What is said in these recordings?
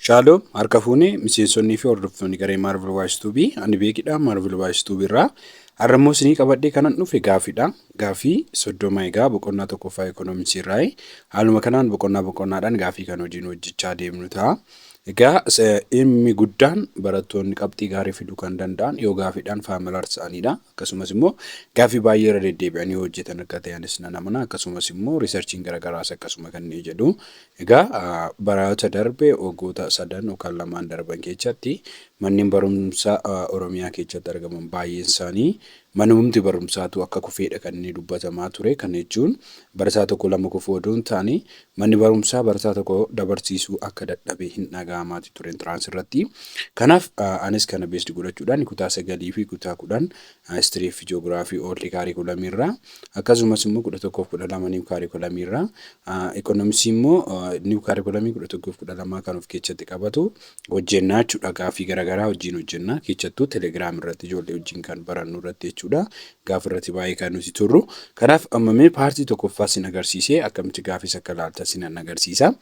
Shaaloom harka fuune miseensonnii fi hordoftoonni garee Marvel Wise Tube ani beekidha Marvel Wise Tube irraa har'a immoo isinii qabadhee kanan dhufe gaafiidha. Gaafii 30 egaa boqonnaa tokkoffaa ikoonomiksii irraayi. Haaluma kanaan boqonnaa boqonnaadhaan gaafii kan hojiin hojjechaa deemnu ta'a. Egaa dhimmi guddaan barattoonni qabxii gaarii fiduu kan danda'an yoo gaafiidhaan familiar ta'anidha. Akkasumas immoo gaaffii baay'ee irra deddeebi'anii hojjetan akka ta'e anis nan amana. Akkasumas immoo riisarchiin garaagaraas akkasuma kan inni jedhu. Egaa baroota darbe waggoota sadan yookaan lamaan darban keessatti manneen barumsa Oromiyaa keessatti argaman baay'een isaanii manumti barumsaatu akka kufeedha kan inni dubbatamaa ture. Kana jechuun barataa tokko lama kufuu odoo hin taane manni barumsaa barataa tokko dabarsiisuu akka dadhabe hin dhaga'amaati ture entrance irratti. Kanaaf anis kana based godhachuudhaan kutaa 9 fi kutaa 10 history fi geography old curriculum irraa akkasumas immoo 11 fi 12 new curriculum irraa economics immoo new curriculum 11 fi 12 kan of keessatti qabatu hojjennaa jechuudha. Gaaffii garaagaraa wajjin hojjenna. Keessattuu Telegram irratti ijoollee wajjin kan barannu irratti jechuudha. Gaafa irratti baay'ee kan nuti turru. Kanaaf amma mee paartii tokkoffaa sin agarsiisee akkamitti gaaffiis akka ilaaltan sin agarsiisa.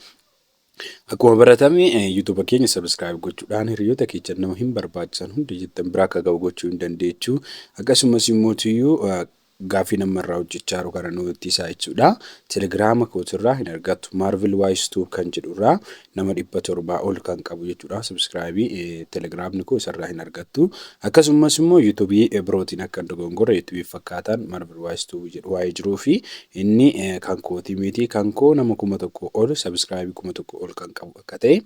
Akkuma baratame YouTube keenya subscribe gochuudhaan hiriyoota keessan nama hin barbaachisan hundi jettan biraa akka ga'u gochuu hin dandeechu. Akkasumas immoo tuyyuu gaaffii nama irraa hojjechaa jiru kana nutti isaa jechuudha. Telegiraama kootirraa hin argattu. Marvel Wise Tube kan jedhu irraa nama 700 ol kan qabu jechuudha. Subscribe telegiraamni koo isarraa hin argattu. Akkasumas immoo YouTube birootiin akka hin dogongorre YouTube fakkaataan Marvel Wise Tube jedhu waa'ee jiruu fi inni kan kootii miti kan koo nama 1000 ol subscribe 1000 ol kan qabu akka ta'e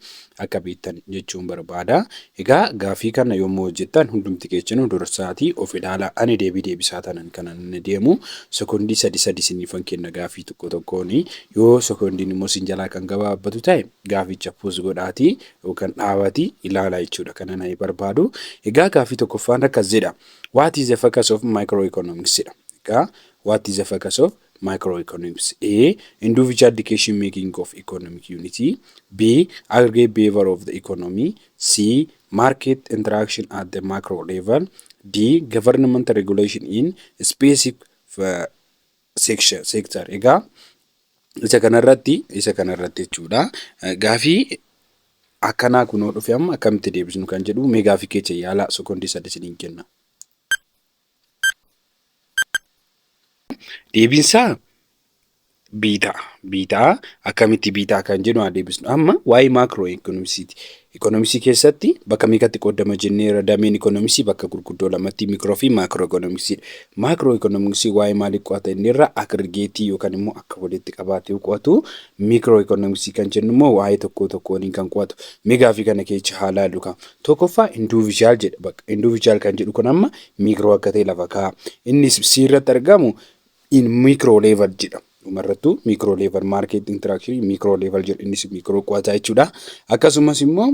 akka beektan jechuun barbaada. Egaa gaaffii kana yommuu hojjettan hundumti keessanuu dursaatii of ilaalaa. Ani deebii deebisaa tanan kanan inni deemu sekondii sadi sadi isiniifan kenna gaaffii tokko tokkoon. Yoo sekondiin immoo isin jalaa kan gabaabbatu ta'e gaaficha pause godhaatii yookaan dhaabaatii ilaalaa jechuudha. Kanan ani barbaadu. Egaa gaaffii tokkoffaan akkas jedha. What is the focus of microeconomics jedha. Egaa what is the focus of microeconomics? A. Individual decision making of economic unity. B. Aggregate behavior of the economy. C. Market interaction at the macro level. D. Government regulation in specific section, sector. Egaa isa kanarratti jechuudha. Gaafii akkanaa kunoo dhufe amma akkamitti deebisnu kan jedhu mee gaafii keessa yaalaa sekondii 3 isiniin kenna. Deebiinsaa B ta'a. B ta'a. Akkamitti B ta'a kan jedhu haa deebisnu. Amma waa'ee maakroo ikoonomisiiti. Ikoonomisii keessatti bakka meeqatti qoodama jenneera dameen ikoonomisii bakka gurguddoo lamatti miikiroo fi maakroo ikoonomisiidha. Maakroo ikoonomisii waa'ee maalii qo'ata inni irra agrigeetii yookaan immoo akka walitti qabaatee qo'atu. Miikiroo ikoonomisii kan jennu immoo waa'ee tokkoo tokkooniin kan qo'atu. Mee gaafii kana keessa haa laallu kaa. Tokkoffaa individual jedha bakka individual kan jedhu kun amma miikiroo akka ta'e lafa kaa'a. Inni C irratti argamu in micro level jedha. Dhumarrattuu micro level market interaction micro level jedhu innis micro qo'ata jechuudha. Akkasumas immoo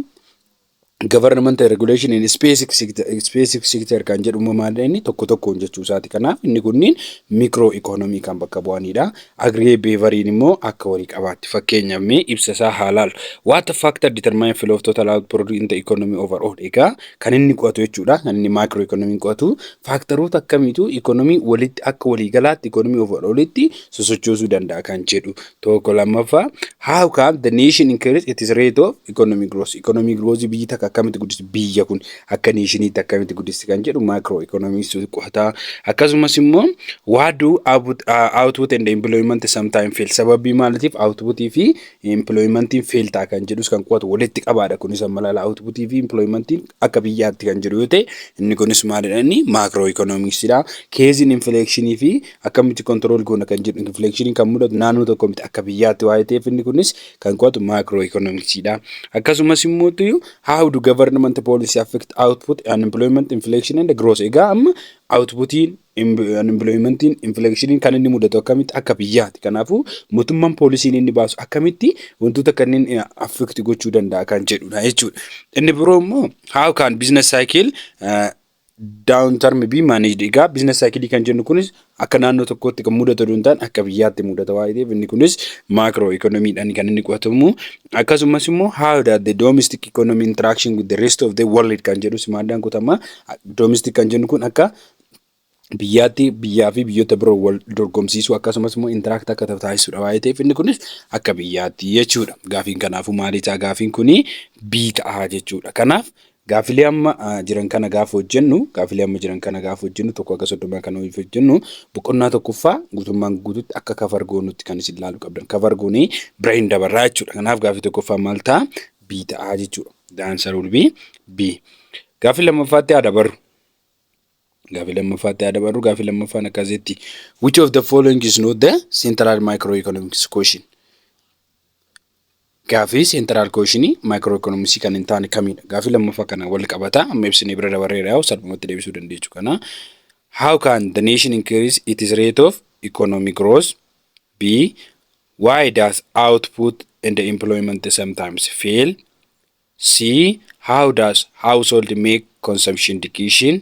government regulation in specific sector, specific sector kan jedhu immoo maal inni tokko tokkoon jechuu isaati. Kanaaf inni kunniin micro economy kan bakka bu'anidha. Aggregate behavior immoo akka walii qabaatti. Fakkeenyaaf mee ibsa isaa haa laalu. What factor determine flow of total output in the economy overall? Egaa kan inni qo'atu jechuudha. Kan inni macro economy qo'atu faaktaroota akkamiitu economy walitti akka waliigalaatti economy overallitti sosochoosuu danda'a kan jedhu. Tokko lammaffaa, how can the nation increase its rate of economic growth? Economic growth biyyi takka akkamitti guddisti, biyya kun akka neeshiniitti akkamitti guddisti kan jedhu macro economics qo'ata. Akkasumas immoo what do output and employment sometime fail, sababii maaliitiif outputii fi employmentiin fail ta'a kan jedhus kan qo'atu walitti qabaadha. Kunis amma laala outputii fi employmentiin akka biyyaatti kan jedhu yoo ta'e inni kunis maalidha inni macro economicsidha. Keeziin inflationii fi akkamitti control goona kan jedhu inflationiin kan mudatu naannoo tokko miti akka biyyaatti waa'ee ta'eef inni kunis kan qo'atu macro economicsidha. Akkasumas immoo how do government policy affect output, unemployment, inflation and growth? Egaa amma outputiin, unemploymentiin, inflationiin kan inni mudatu akkamitti akka biyyaatti. Kanaafuu mootummaan poolisiin inni baasu akkamitti wantoota kanneen affect gochuu danda'a kan jedhudha jechuudha. Inni biroo immoo how can business cycle downturn be managed? Egaa business cycle kan jennu kunis akka naannoo tokkootti kan mudatu osoo hin taane akka biyyaatti mudata waa'ee ta'eef inni kunis macro economiidhaan kan inni qo'atamu. Akkasumas immoo how does the domestic economy interaction with the rest of the world kan jedhus maadaan qo'atama. Domestic kan jennu kun akka Biyyaatti biyyaa fi biyyoota biroo wal dorgomsiisuu, akkasumas immoo interact akka taasisudha waa'ee ta'eef inni kunis akka biyyaatti jechuudha. Gaafiin kanaafuu maali ta'a? Gaafiin kuni B ta'a jechuudha. Kanaaf gaafilee amma jiran kana gaafa hojjennu, gaafilee amma jiran kana gaafa hojjennu, 1 hanga 30 kan hojjennu, boqonnaa tokkoffaa guutummaan guututti akka cover goonutti kan isin ilaaluu qabdan. Cover goonee bira hin dabarraa jechuudha. Kanaaf gaafii tokkoffaa maal ta'a? B ta'a jechuudha. The answer will be B. Gaafii lammaffaatti haa dabarru. Gaafii lammaffaatti haa dabarru. Gaafii lammaffaan akkasitti. Which of the following is not the central microeconomics question? Gaafii central questionii microeconomicsii kan hin taane kamidha? Gaafii lammaffaa kana wal qabata. Amma ibsinee bira dabarreera, yaa'u salphumatti deebisuu dandeechu kana. How can the nation increase its rate of economic growth? B. Why does output and employment sometimes fail? C. How does household make consumption decision?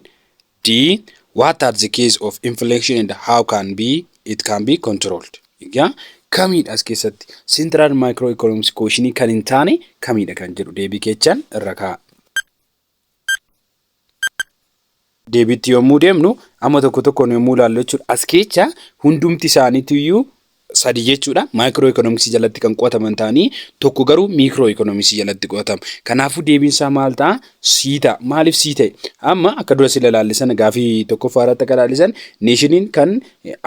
D. What are the case of inflation and how can be it can be controlled? Egaa kamidha as keessatti central microeconomics questionii kan hin taane kamidha kan jedhu deebii keechaan irra kaa'a. Deebiitti yommuu deemnu, amma tokko tokkoon yommuu ilaallu jechuudha. As keessa hundumti isaaniitiyyuu sadi jechuudha. Microeconomicsii jalatti kan qo'ataman ta'anii, tokko garuu microeconomicsii jalatti qo'atama. Kanaafuu deebiin isaa maal ta'a? C ta'a. Maaliif C ta'e? Amma akka dura sila ilaalle sana, gaafii tokkoffaa irratti akka ilaalle sana, nationiin kan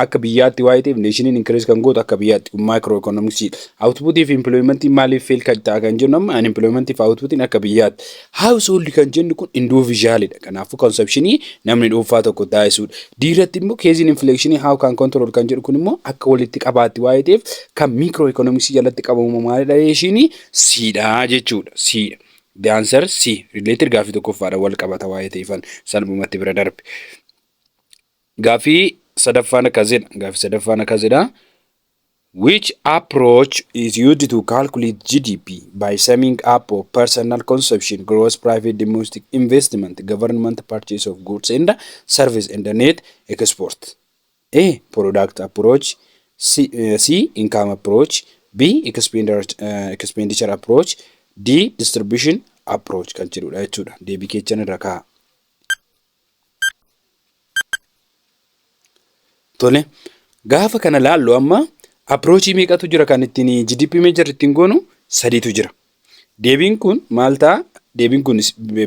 akka biyyaatti waa'ee ta'eef nationiin increase kan gootu akka biyyaatti kun microeconomicsiidha. Outputii fi employmentii maaliif fail kan ta'a kan jennu, amma unemploymentii fi outputiin akka biyyaatti. Household kan jennu kun individualidha. Kanaafuu consumptionii namni dhuunfaa tokko taasisudha. D irratti immoo causeiin inflationii how can control kan jedhu kun immoo akka walitti qabaatti waa'ee ta'eef kan microeconomicsii jalatti qabamu maalidha? Ishiin C dha jechuudha. C dha. The answer C. Related gaafii tokkoffaadha wal qabata waa'ee ta'eefan salphumatti bira darbe. Gaafii sadaffaan akkas jedha. Gaafii sadaffaan akkas jedha. Which approach is used to calculate GDP by summing up of personal consumption, gross private domestic investment, government purchase of goods and service and net export? A. Product approach. C. Income approach. B. Expenditure approach. D. Distribution approach kan jedhudha jechuudha. Deebii keechan irra kaa'a. Tole, gaafa kana laallu amma approachii meeqatu jira kan ittiin GDP measure ittiin goonu? Sadiitu jira. Deebiin kun maal ta'a? Deebiin kun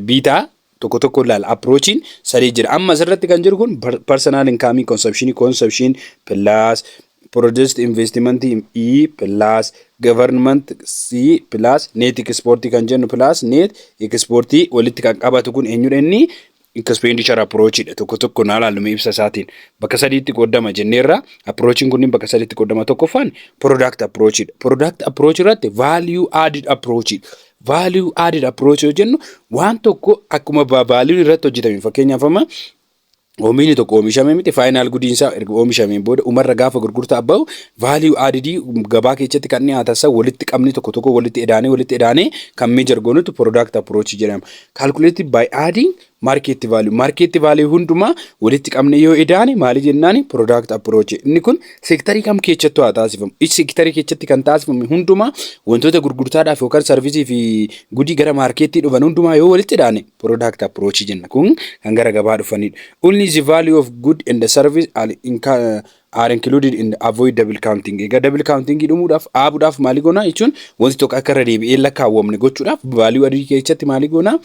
B ta'a. Tokko tokko ilaala. Approachiin sadii jira. Amma asirratti kan jiru kun personal income consumption, consumption plus product investment E plus government C plus net export kan jennu plus net export walitti kan qabatu kun eenyudha? Inni expenditure approach dha. Tokko tokko naa ilaallu ibsa isaatiin. Bakka sadiitti qoodama jenneerra. Approachiin kunniin bakka sadiitti qoodama. Tokkoffaan product approach dha. Product approach irratti value added approach dha. Value added approach yoo jennu, waan tokko akkuma value irratti hojjetame, fakkeenyaaf amma oomishni tokko oomishamee miti, final goodiin isaa erga oomishameen booda umarra gaafa gurgurtaa bahu, value added gabaa keessatti kan dhiyaatan san walitti qabni, tokko tokko walitti edaanee kan measure goonutu product approach jedhama. Calculated by adding market value. Market value hundumaa walitti qabne yoo edaane maali jennaani? Product approach. Inni kun sectorii kam keessattuu haa taasifamu. Each sectorii keessatti kan taasifamu hundumaa, wantoota gurgurtaadhaaf yookaan serviceii fi goodii gara marketii dhufan hundumaa yoo walitti edaane product approach jenna. Kun kan gara gabaa dhufanidha. Only the value of good and the service are included in the avoid double counting. Egaa double counting dhumuudhaaf, dhaabuudhaaf maali goona jechuun, wanti tokko akka irra deebi'ee lakkaawwamne gochuudhaaf value added keessatti maali goona?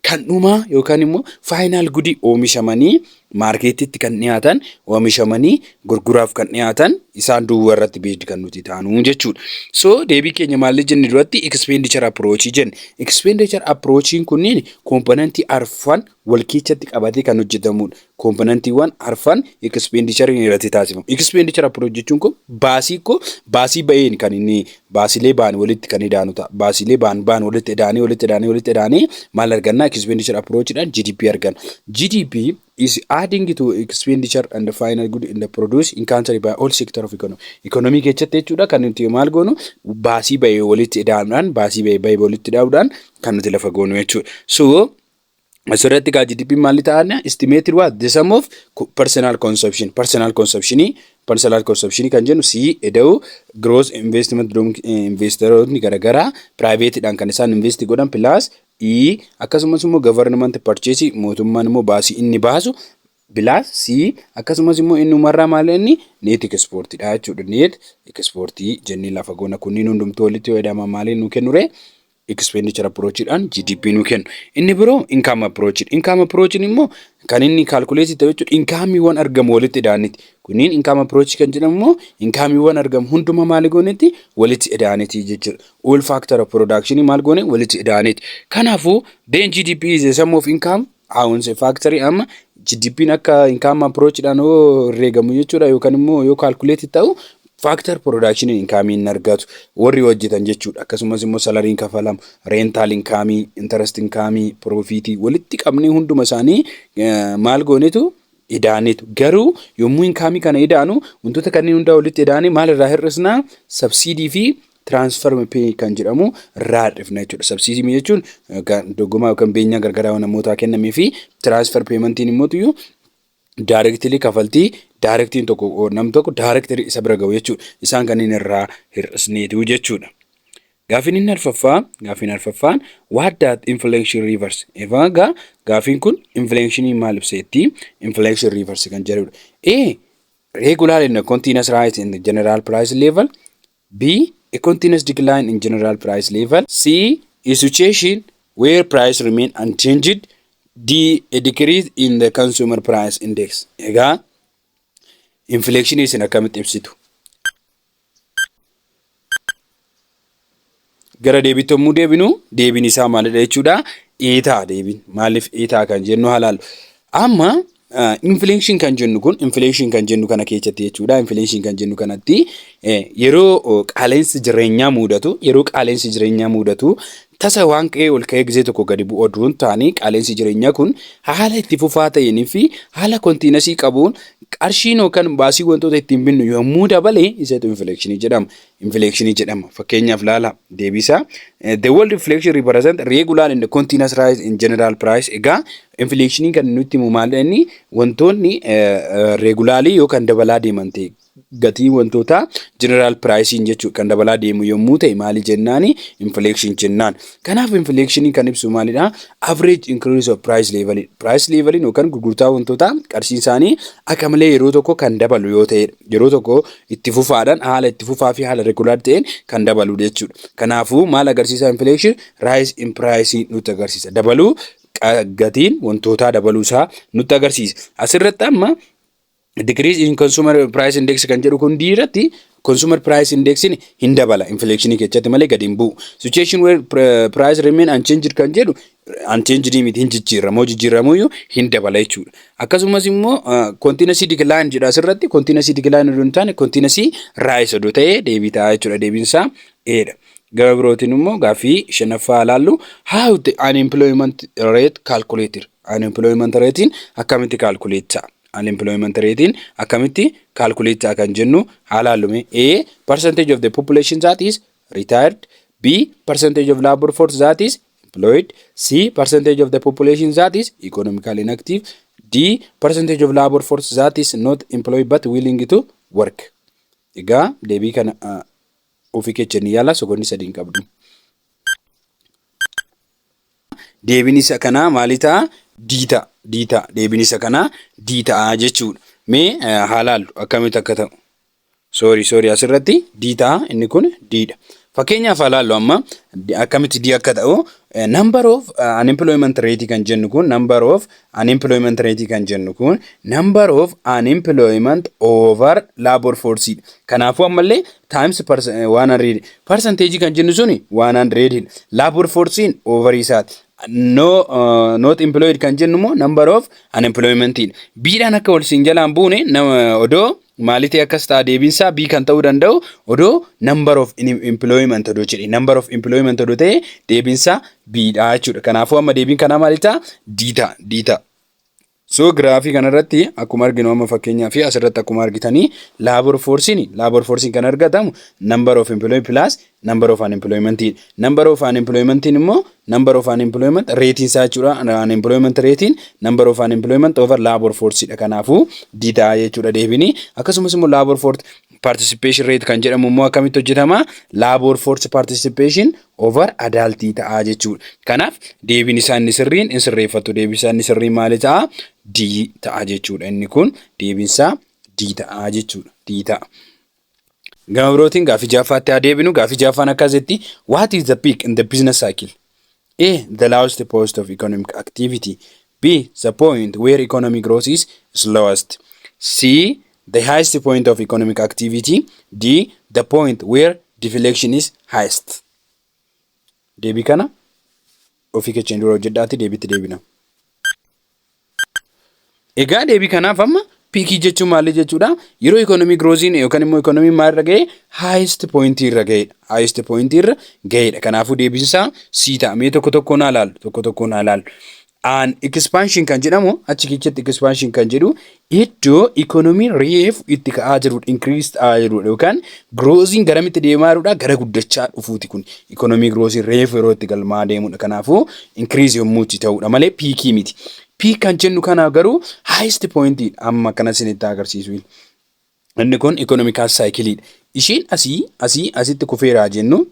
Kan dhumaa yookaan immoo final goodii oomishamanii marketitti kan dhiyaatan, oomishamanii gurguraaf kan dhiyaatan, isaan duwwaa irratti based kan nuti taanu jechuudha. So deebii keenya maal jenne duratti? Expenditure approach jenne. Expenditure approachiin kunniin componentii arfan wal keessatti qabatee kan hojjetamudha. Componentiiwwan arfan expenditure irratti taasifamu. Expenditure approach jechuun kun baasii koo baasii ba'een kan inni baasilee ba'an walitti kan idaanu ta'a. Baasilee ba'an ba'an walitti idaanee, walitti idaanee, walitti idaanee maal arganna? Expenditure approachidhaan GDP arganna. GDP is adding to expenditure and the final good in the produce in country by all sector of economy. Economy keessatti jechuudha kan nuti maal goonu, baasii ba'ee walitti ida'uudhaan, baasii ba'ee ba'ee walitti ida'uudhaan kan nuti lafa goonu jechuudha. So asirratti gaa GDP maal ta'an? Estimated what? The sum of personal consumption. Personal consumption kan jennu C eda'u gross investment, investoroonni garaagaraa privateidhaan kan isaan invest godhan, plus E akkasumas immoo government purchase, mootummaan immoo baasii inni baasu. Plus C akkasumas immoo inni umarraa maal inni net exportidha jechuudha. Net exportii jennee lafa goona. Kunniin hundumtuu walitti yoo ida'aman maaliin nu kennu ree? Expenditure approachidhaan GDP nu kennu. Inni biroo income approach. Income approach immoo kan inni calculate ta'u jechuudha, incomeiiwwan argamu walitti ida'aniiti. Kunniin income approach kan jedhamu immoo incomeiiwwan argamu hunduma maali goonetti walitti ida'aniiti jechuudha. All factor of production maal goone walitti ida'aniiti. Kanaafuu, then GDP is a sum of income ounce factory. Amma GDP'n akka income approachidhaan yoo herreegamu jechuudha, yookaan immoo yoo calculate ta'u, factor production income hin argatu warri hojjetan jechuudha. Akkasumas immoo salaryiin kafalamu, rental income, interest income, profit walitti qabnee hunduma isaanii maal goonetu ida'aniitu. Garuu yommuu income kana ida'anu, wantoota kanneen hundaa walitti ida'anii maal irraa hir'isnaa? Subsidy fi transfer pay kan jedhamu irraa hir'ifna jechuudha. Subsidy jechuun dorgomaa yookaan beenyaa gargaraa namootaa kennamee fi transfer paymentiin immoo directly kafaltii directiin tokko nam tokko directly isa bira gahu jechuudha. Isaan kanneen irraa hir'isneetu jechuudha. Gaafiin inni arfaffaa, gaafiin arfaffaan, what does inflation refers? Egaa gaafiin kun inflationii maal ibseetti? Inflation refers kan jedhudha. A. Regular and continuous rise in the general price level. B. A continuous decline in general price level. C. A situation where price remain unchanged. D. A decrease in the consumer price index. Egaa inflationii isin akkamitti ibsitu? Gara deebiitti yommuu deebinu, deebiin isaa maalidha jechuudha? A ta'a deebiin. Maaliif A ta'a kan jennu haa ilaallu. Amma inflation kan jennu kun, inflation kan jennu kana keessatti jechuudha. Inflation kan jennu kanatti yeroo qaala'insi jireenyaa mudatu, yeroo qaala'insi jireenyaa mudatu, tasa waan ka'ee ol ka'ee gisee tokko gadi bu'u oduu hin taane, qaala'insi jireenyaa kun haala itti fufaa ta'eenii fi haala continuous qabuun qarshiin yookaan baasii wantoota ittiin binnu yommuu dabale isatu inflationii jedhama. Inflationii jedhama. Fakkeenyaaf laala deebisaa. The word inflation represent regular and continuous rise in general price. Egaa inflationii kan nutti himu maal inni? Wantoonni regularly yookaan dabalaa deeman ta'e, gatii wantoota general pricing jechuudha, kan dabalaa deemu yommuu ta'e maali jennaani? Inflation jennaan. Kanaaf inflation kan ibsu maalidha? Average increase of price level. Price level yookaan gurgurtaa wantoota qarshiin isaanii akka malee yeroo tokko kan dabalu yoo ta'e, yeroo tokko itti fufaadhaan, haala itti fufaa fi haala regular ta'een kan dabalu jechuudha. Kanaafuu maal agarsiisa inflation? Rise in price nutti agarsiisa. Dabaluu gatiin wantootaa dabaluusaa nutti agarsiisa. Asirratti amma decrease in consumer price index kan jedhu kun diirratti consumer price index hin dabala inflation keessatti malee gadi hin bu'u. Situation where price remain unchanged kan jedhu unchanged miti, hin jijjiiramoo, jijjiiramuyyuu hin dabala jechuudha. Akkasumas immoo continuous decline jedha. Asirratti continuous decline odoo hin taane continuous rise odoo ta'ee deebii ta'a jechuudha. Deebiin isaa A dha. Gara birootiin immoo gaaffii shanaffaa ilaallu. How the unemployment rate calculated? Unemployment ratein akkamitti calculate ta'a? Unemployment ratein akkamitti calculate ta'a kan jennu haa ilaallume. A. Percentage of the population that is retired. B. Percentage of labor force that is employed. C. Percentage of the population that is economically inactive. D. Percentage of labor force that is not employed but willing to work. Egaa deebii kana ofii keessanii yaala, sekoondii 3 hin qabdu. Deebiin isa kanaa maali ta'a? D ta'a. D ta'a. Deebiin isa kanaa D ta'a jechuudha. Mee haa laallu akkamitti akka ta'u. Sorry, sorry, asirratti D ta'a, inni kun D dha. Fakkeenyaaf haa laallu amma akkamitti D akka ta'u. Number of unemployment rate kan jennu kun, number of unemployment rate kan jennu kun, number of unemployment over labor force. Kanaafuu ammallee times 100 percentage kan jennu suni 100 labor force over isaati. No, not employed kan jennu immoo number of unemployment. B'dhaan akka wal siin jalaan buune, odoo maalitii akkas ta'a, deebiinsaa B kan ta'uu danda'u odoo number of employment odoo jedhe, number of employment odoo ta'e deebiinsaa B dha jechuudha. Kanaafuu amma deebiin kanaa maali ta'a? D ta'a. D ta'a. So giraafii kanarratti akkuma arginu, amma fakkeenyaa fi asirratti akkuma argitanii, labor forcein kan argatamu number of employment plus number of unemployment. Number of unemployment immoo number of unemployment ratein isaa jechuudha. Unemployment ratein number of unemployment over labor force dha. Kanaafuu D ta'a jechuudha deebini. Akkasumas immoo labor force Participation rate kan jedhamu immoo akkamitti hojjetama? Labor force participation over adult ta'a jechuudha. Kanaaf deebiin isaa inni sirriin hin sirreeffatu. Deebiin isaa inni sirriin maali ta'a? D ta'a jechuudha. Inni kun deebiin isaa D ta'a jechuudha. D ta'a. Gama birootiin gaaffii ja'affaatti haa deebinu. Gaaffii ja'affaan akkasitti: What is the peak in the business cycle? A. The lowest point of economic activity. B. The point where economic growth is slowest. C. The highest point of economic activity. D. The point where deflation is highest. Deebii kana ofii keenya dura hojjedhaati deebiitti deebina. Egaa deebii kanaaf amma peakii jechuun maali jechuudha? Yeroo economy growthiin yookaan immoo economyn maal irra ga'e? Highest point irra ga'edha. Highest point irra ga'edha. Kanaafuu deebiin isaa C ta'a. Mee tokko tokkoon haa ilaallu. Tokko tokkoon haa ilaallu. An expansion kan jedhamu achi keessatti, expansion kan jedhu iddoo economyn reefu itti ka'aa jirudha. Increase ta'aa jirudha yookaan growthiin garamitti deemaa jirudha? Gara guddachaa dhufuuti kun. Economy growthiin reefu yeroo itti galmaa deemudha. Kanaafuu increase yommuu itti ta'udha malee peakii miti. Peak kan jennu kana garuu highest point amma akkana isinitti agarsiisu. Inni kun economical cycle. Isheen asii asii asitti kufeeraa jennu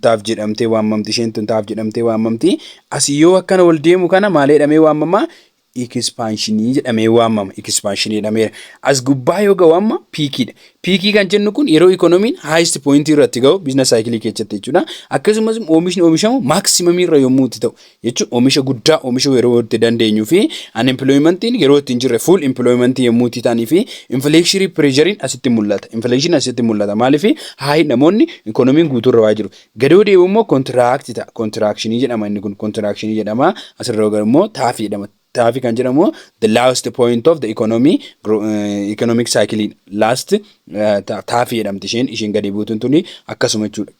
trough jedhamtee waamamti. Isheen tun trough jedhamtee waamamti. Asii yoo akkana ol deemu kana maal jedhamee waamama? Expansionii jedhamee waamama. Expansionii jedhameera. As gubbaa yoo ga'u amma peakiidha. Peakii kan jennu kun yeroo economyn highest point irratti ga'u business cycle keessatti jechuudha. Akkasumas oomishni oomishamu maximum irra yommuu itti ta'u jechuun oomisha guddaa oomishuu yeroo itti dandeenyuu fi unemploymentiin yeroo itti hin jirre, full employment yommuu itti ta'anii fi inflation pressurein asitti mul'ata. Inflation asitti mul'ata. Maaliif? High namoonni economyn guutuurra waa jiru. Gadoo deebi'u immoo contract ta'a. Contractionii jedhama, inni kun contractionii jedhama. Asirra immoo troughii jedhama. Troughii kan jedhamu the last point of the economic cycle last troughii jedhamti isheen gadi buutuun tuni akkasuma jechuudha.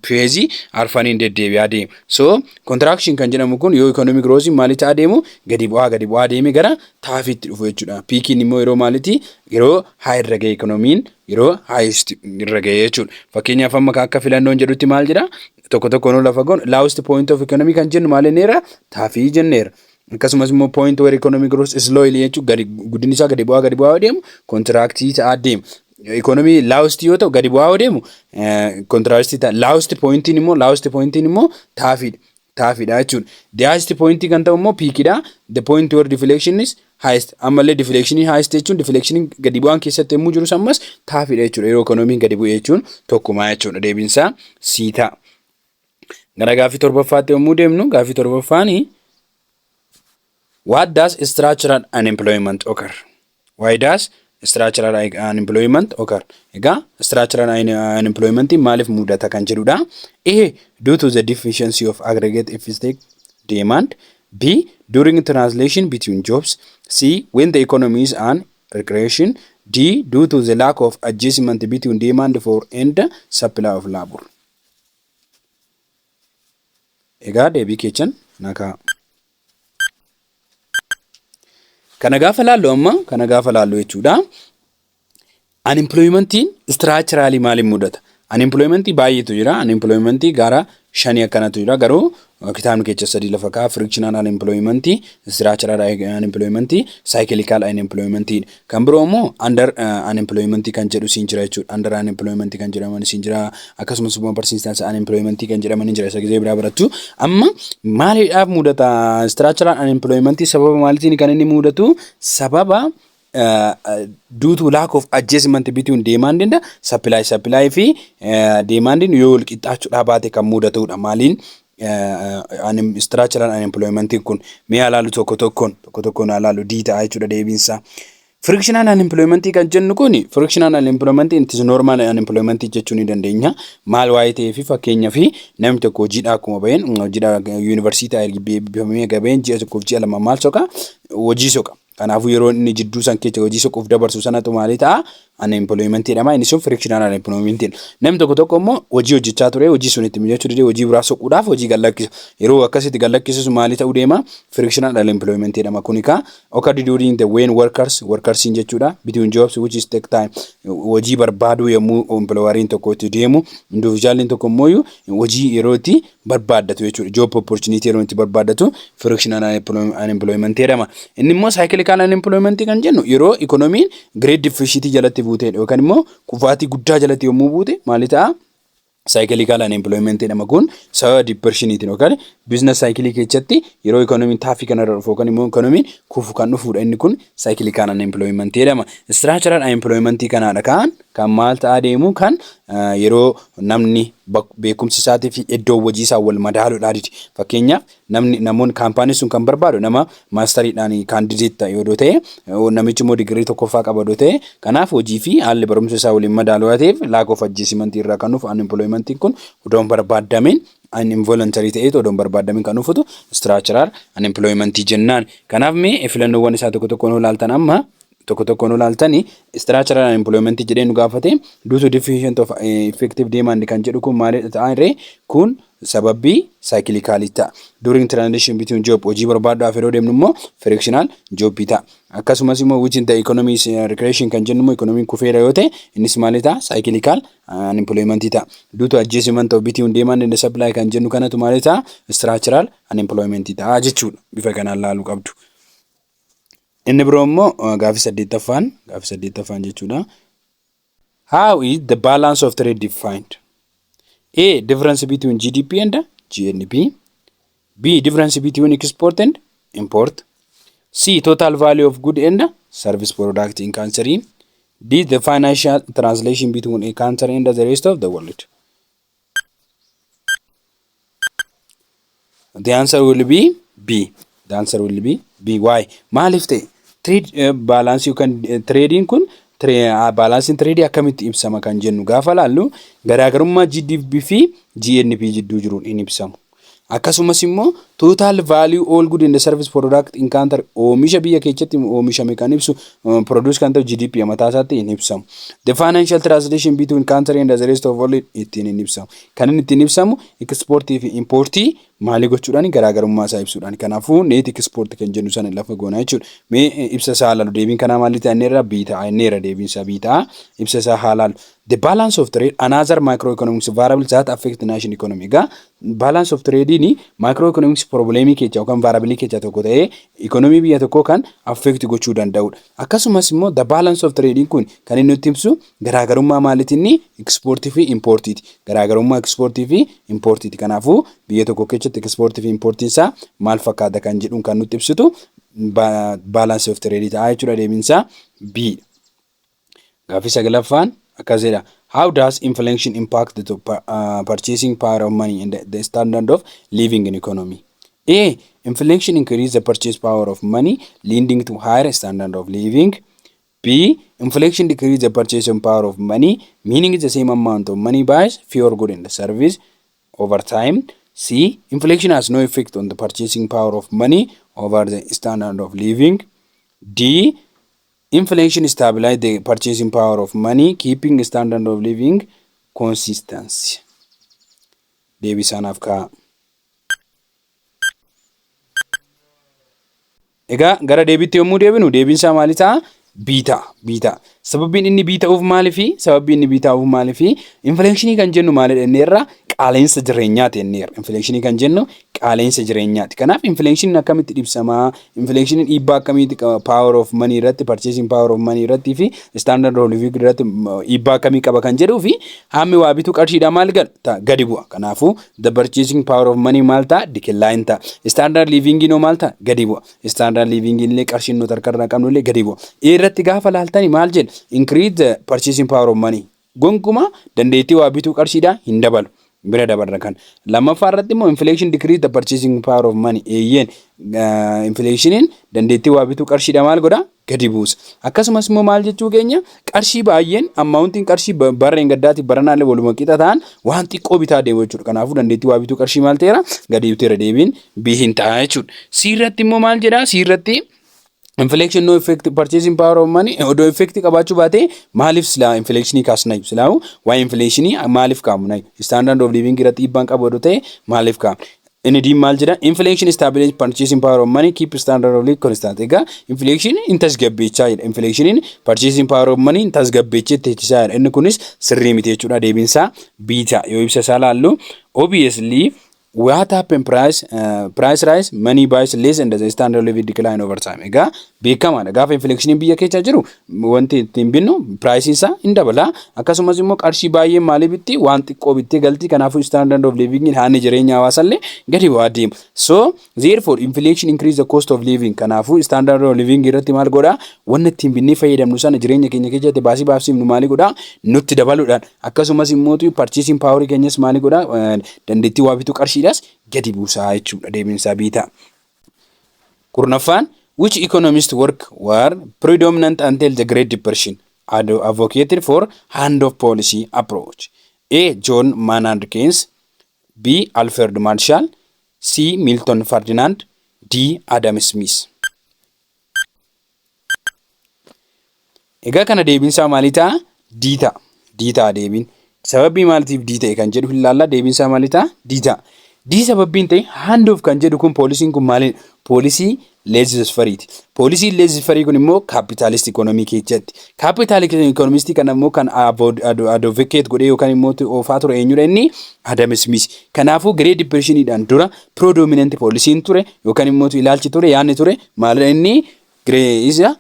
Phaseii arfaniin deddeebi'aa deema. So contraction kan jedhamu kun yoo economic growth maali ta'aa deemu, gadi bu'aa gadi bu'aa deeme gara troughiitti dhufu jechuudha. Peakiin immoo yeroo maaliiti? Yeroo high irra ga'e, economyn yeroo highest irra ga'e jechuudha. Fakkeenyaaf amma akka filannoon jedhutti maal jedha? Tokko tokkoon lafa goon lowest point of economy kan jennu maal jenneera? Troughii jenneera. Akkasumas immoo point where economic growth is slowly jechuun gadi guddinni isaa gadi bu'aa gadi bu'aa deemu contractii ta'aa deema. Economy lowest yoo ta'u gadi bu'aa deemu contractii ta'a. Lowest pointiin immoo troughiidha. Troughiidha jechuudha. The highest point kan ta'u immoo peakidha. The point where deflation is highest. Ammallee deflation highest jechuun deflation gadi bu'aan keessatti yommuu jiru ammas troughiidha jechuudha. Yeroo economyn gadi bu'e jechuun tokkumaa jechuudha. Deebiinsaa C ta'a. Gara gaaffii torbaffaatti yommuu deemnu, gaaffii torbaffaanii: What does structural unemployment occur? Why does structural unemployment occur? Egaa structural unemployment maaliif mudata kan jedhudha. A. Due to the deficiency of aggregate effective demand. B. During transition between jobs. C. When the economy is on recession. D. Due to the lack of adjustment between demand for and supply of labor. Egaa deebii keessan nakaa. Kana gaafa laallu amma, kana gaafa laallu jechuudha. Unemploymentiin structurally maaliin mudata? Unemploymentii baay'eetu jira. Unemploymentii gara shanii akkanatu jira. Garuu kitaabni keessa sadii lafa ka'a. Frictional unemploymentii, structural unemploymentii, cyclical unemploymentii. Kan biroo immoo under unemploymentii kan jedhu siin jira jechuudha. Under unemploymentii kan jedhaman siin jira. Akkasumas immoo persistence unemploymentii kan jedhaman ni jira. Isa gisee biraa barattu. Amma maaliidhaaf mudata? Structural unemploymentii sababa maaliitiin kan inni mudatu? Sababa due to lack of adjustment between demand and supply. Supply fi demand yoo wal qixxaachuudhaa baate kan mudatudha. Maaliin structural unemployment kun? Mee ilaalu tokko tokkoon, tokko tokkoon ilaalu. D ta'a jechuudha deebiinsaa. Frictional unemployment kan jennu kun, frictional unemployment it is normal unemployment jechuu ni dandeenya. Maal waa'ee ta'ee fi fakkeenyaa fi namni tokko hojiidhaa akkuma baheen, hojiidhaa yuunivarsiitii eebbifamee gabeen ji'a 1f ji'a 2 maal soqa? Hojii soqa. Kanaafuu yeroo inni jidduu san keessa hojii soquuf dabarsu sanatu maali ta'a? Unemployment jedhama. Inni sun frictional unemployment. Namni tokko tokko immoo hojii hojjechaa ture, hojii sun itti mijachuu didee hojii biraa soquudhaaf hojii gallakkisa. Yeroo akkasitti gallakkisu maali ta'uu deema? Frictional unemployment jedhama. Kuni kaa occur during the when workersiin jechuudha, between jobs which is take time, hojii barbaaduu yommuu employeriin tokko itti deemu, individualiin tokko immoo hojii yeroo itti barbaaddatu jechuudha. Job opportunity yeroo itti barbaaddatu frictional unemployment jedhama. Inni immoo cyclical Cyclical unemployment kan jennu yeroo ikoonomiin great deficit jalatti buutedha yookaan immoo kufaatii guddaa jalatti yommuu buute maali ta'a? Cyclical unemployment jedhama. Kun sababa depressioniitiin yookaan business cycle keessatti yeroo ikoonomiin taaffii kanarra dhufu yookaan immoo ikoonomiin kufu kan dhufudha. Inni kun cyclical unemployment jedhama. Structural unemployment kanaadha kan maal ta'aa deemu, kan yeroo namni beekumsa isaatii fi iddoo hojii isaa wal madaaluudhaa didi. Fakkeenyaaf, namni namoonni kaampaanii sun kan barbaadu nama maasteriidhaan candidate ta'e yoo ta'e, namichi immoo digirii tokkoffaa qaba yoo ta'e, kanaaf hojii fi haalli barumsa isaa waliin madaalu yoo ta'eef, lack of adjustment irraa kan dhufu unemploymentiin kun odoo hin barbaadamin, involuntary ta'eetu odoo hin barbaadamin kan dhufutu structural unemployment jennaan. Kanaaf mee filannoowwan isaa tokko tokkoon ilaaltan, amma tokko tokkoon ilaaltanii, structural unemployment jedhee nu gaafate. Due to deficient of effective demand kan jedhu kun maalidha ta'an ree? Kun sababii cyclicalii ta'a. During transition between job, hojii barbaaduudhaaf yeroo deemnu immoo frictional job ta'a. Akkasumas immoo within the economy recession kan jennu immoo economiin kufeera yoo ta'e, innis maali ta'a? Cyclical unemployment ta'a. Due to adjustment of between demand and supply kan jennu kanatu maali ta'a? Structural unemployment ta'a jechuudha. Bifa kanaan laaluu qabdu. Inni biroo immoo gaafii saddeettaffaan jechuudha. How is the balance of trade defined? A. Difference between GDP and GNP. B. Difference between export and import. C. Total value of good and service product in country. D. The financial translation between a country and the rest of the world. The answer will be B. The answer will be B. Why? Maaliif ta'e? Trade balance yookaan trading kun, balanceiin tradeii akkamitti ibsama kan jennu gaafa laallu, garaagarummaa GDP fi GNP jidduu jiruun hin ibsamu. Akkasumas immoo total value all good and service product in country, oomisha biyya keessatti oomishame kan ibsu, produce kan ta'u GDP mataa isaatti hin ibsamu. The financial translation between country and the rest of world ittiin hin ibsamu. Kan inni ittiin ibsamu exportii fi importii maalii gochuudhaan, garaagarummaa isaa ibsuudhaan. Kanaafuu net export kan jennu sana lafa goonaa jechuudha. Mee ibsa isaa ilaalu. Deebiin kanaa maali ta'e inneerra? B ta'a inneerra. Deebiin isaa B ta'a. Ibsa isaa haa ilaalu. The balance of trade, another macroeconomics variable that affect nation economy. Egaa balance of trade'n macroeconomics problemii keessaa yookaan variable keessaa tokko ta'ee economy biyya tokkoo kan affect gochuu danda'udha. Akkasumas immoo the balance of trading kun kan inni nutti ibsu garaagarummaa maaliitiin? Exportii fi importiiti. Garaagarummaa exportii fi importiiti. Kanaafuu biyya tokko keessatti exportii fi importiin isaa maal fakkaata kan jedhuun kan nutti ibsitu balance of trade ta'a jechuudha. Deebiin isaa B. Gaaffii sagalaffaan akkas jedha. How does inflation impact the purchasing power of money and the standard of living in economy? A. Inflation increase the purchase power of money, leading to higher standard of living. B. Inflation decrease the purchasing power of money, meaning the same amount of money buys fewer goods and service over time. C. Inflation has no effect on the purchasing power of money over the standard of living. D. Inflation stabilize the purchasing power of money, keeping standard of living consistency. Deebii isaanaaf ka'a. Egaa gara deebiitti yommuu deebinu, deebiin isaa maali ta'a? B ta'a. B ta'a. Sababiin inni B ta'uuf maaliifi? Sababiin inni B ta'uuf maaliifi? Inflationii kan jennu maalidha inni irra? Qaala'insa jireenyaati inni irra. Inflationii kan jennu qaala'insa jireenyaati. Kanaaf inflationiin akkamitti ibsamaa? Inflationiin dhiibbaa akkamiitti qaba? Power of money irratti, purchasing power of money irratti fi standard of living irratti dhiibbaa akkamii qaba kan jedhuu fi hammi waa bituu qarshiidhaan maal ta'a? Gadi bu'a. Kanaafuu the purchasing power of money maal ta'a? Decline ta'a. Standard living immoo maal ta'a? Gadi bu'a. Standard living illee, qarshiin nuti harkarraa qabnu illee gadi bu'a. Irratti gaafa laaltani maal jedha? Increase the purchasing power of money. Gonkumaa dandeettii waa bituu qarshiidhaa hin dabalu. Bira dabarra kan. Lammaffaa irratti immoo inflation decrease the purchasing power of money. Eeyyeen, inflationiin dandeettii waa bituu qarshiidha maal godha? Gadi buusa. Akkasumas immoo maal jechuu keenya, qarshii baay'een, amountiin qarshii barreen gaddaatiif baranaallee waluma qixa ta'an waan xiqqoo bitaa deemu jechuudha. Kanaafuu dandeettii waa bituu qarshii maal ta'eera? Gadi buteera. Deebiin B hin ta'a jechuudha. C irratti immoo maal jedhaa? C irratti inflation no effect purchasing power of money. Odoo effect qabaachuu baate maaliif silaa inflationii kaasnayu? Silaahu waa'ee inflationii maaliif kaa'amnayu? Standard of living irratti dhiibbaan qabu odoo ta'e maaliif kaa'amne? Inni diin maal jedha? Inflation stabilize purchasing power of money, keep standard of living constant. Egaa inflation in tasgabbeechaa jedha. Inflationiin purchasing power of money in tasgabbeechee teechisaa jedha. Inni kunis sirrii miti jechuudha. Deebiin isaa B ta'a. Yoo ibsa isaa laallu, obviously What happen price rise, money buys less and the standard living decline over time. Egaa beekamaadha, gaafa inflationiin biyya keessa jiru wanti ittiin binnu priceiin isaa hin dabala. Akkasumas immoo qarshii baay'ee maalii bitti? Waan xiqqoo bittee galti. Kanaafuu standard of living, haalli jireenya hawaasallee gadi bu'aa deema. So therefore inflation increase the cost of living. Kanaafuu standard of living irratti maal godhaa? Wanna ittiin binnee fayyadamnu sana, jireenya keenya keessatti baasii baasifnu maali godhaa? Nutti dabaluudhaan. Akkasumas immoo purchasing power keenyas maali godhaa? Dandeettii waa bituu qarshiidhaas gadi buusaa jechuudha. Deebiin isaa B ta'a. 10ffaan, which economist work were predominant until the Great Depression advocated for hand off policy approach? A. John Maynard Keynes, B. Alfred Marshall, C. Milton Ferdinand, D. Adam Smith. Egaa kana deebiin isaa maalii ta'a? D ta'a. D ta'a deebiin. Sababii maaliitiif D ta'e kan jedhu hin laalla. Deebiin isaa maalii ta'a? D ta'a. D sababbiin ta'e, hand off kan jedhu kun, policyn kun maali? Policy laissez-faireiti. Policyn laissez-faire kun immoo capitalist economy keessatti. Capitalist economistii kana immoo kan advocate godhee yookaan immoo oofaa ture eenyudha inni? Adam Smith. Kanaafuu Great Depressioniidhaan dura predominant policyn ture yookaan immoo ilaalchi ture, yaadni ture maalidha inni? Isa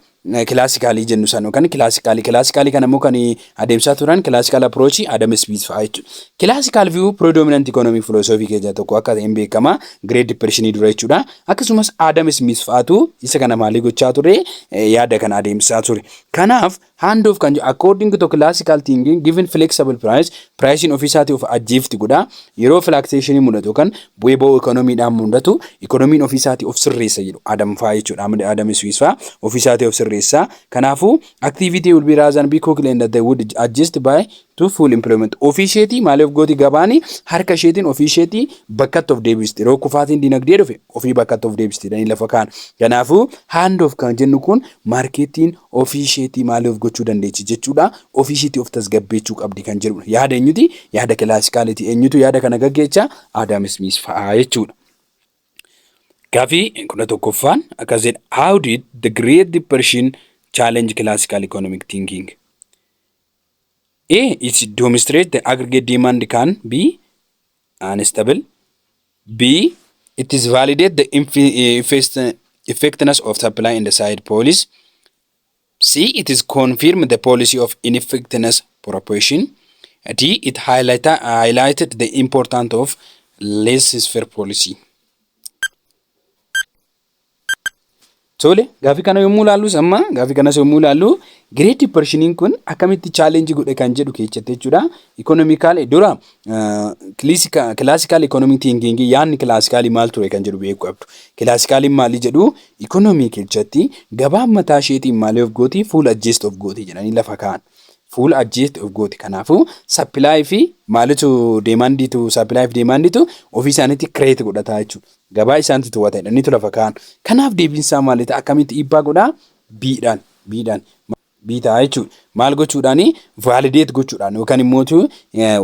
classicalii jennu sana yookaan classicalii kana immoo kan adeemsaa turan, classical approachii, Adam Smith fa'aa jechuudha. Classical view predominant economic philosophy keessaa tokko akka ta'e beekama Great Depressionii dura jechuudha. Akkasumas Adam Smith fa'aatu isa kana maalii gochaa ture? Yaada kana adeemsaa ture. Kanaaf hand off kan jedhu, according to classical thinking, given flexible price, pricing ofiisaatii of adjust godha. Yeroo fluctuationii mudatu yookaan bu'ee ba'uu economiidhaan mudatu, economiin ofiisaatii of sirreessa jedhu Adam fa'aa jechuudha. Adam Smith fa'aa ofiisaatii of sirreessa. Kanaafuu activity will be rather be quickly and they would adjust by to full employment. Ofii isheetii maaliif gooti? Gabaani harka isheetiin ofii isheetii bakkatti of deebisti. Yeroo kufaatiin dinagdee dhufe ofii bakkatti of deebisti jedhanii lafa kaan. Kanaafuu hand off kan jennu kun marketiin ofii isheetii maaliif gochuu dandeechi jechuudha. Ofii isheetii of tasgabbeechuu qabdi kan jedhudha. Yaada eenyuti? Yaada classicaliiti. Eenyutu yaada kana gaggeessa? Adam Smith fa'aa jechuudha. Gaafii 11ffaan akkas jedha. How did the Great Depression challenge classical economic thinking? A. It demonstrates the aggregate demand can be unstable. B. It is validate the effectiveness of supply and the side policy. C. It is confirm the policy of ineffectiveness proportion. D. It highlighted the importance of laissez-faire policy. Tole, gaafii kana yommuu ilaallus, amma gaafii kanas yommuu ilaallu, Great Depressioniin kun akkamitti challenge godhe kan jedhu keessatti jechuudha. Economical dura classical economic thinking, yaadni classicalii maal ture kan jedhu beekuu qabdu. Classicaliin maali jedhu? Economy keessatti gabaan mataa isheetiin maali of gooti? Full adjust of gooti jedhanii lafa kaa'an. Full adjust of gooti. Kanaafuu supply fi maalitu, demandiitu, supply fi demandiitu ofii isaaniitti create godhataa jechuudha. Gabaa isaaniitu to'ata jedhaniitu lafa kaa'an. Kanaaf deebiin isaa maali ta'a? Akkamitti dhiibbaa godhaa? B'dhaan. B'dhaan. B ta'a jechuudha. Maal gochuudhaani? Validate gochuudhaan yookaan immoo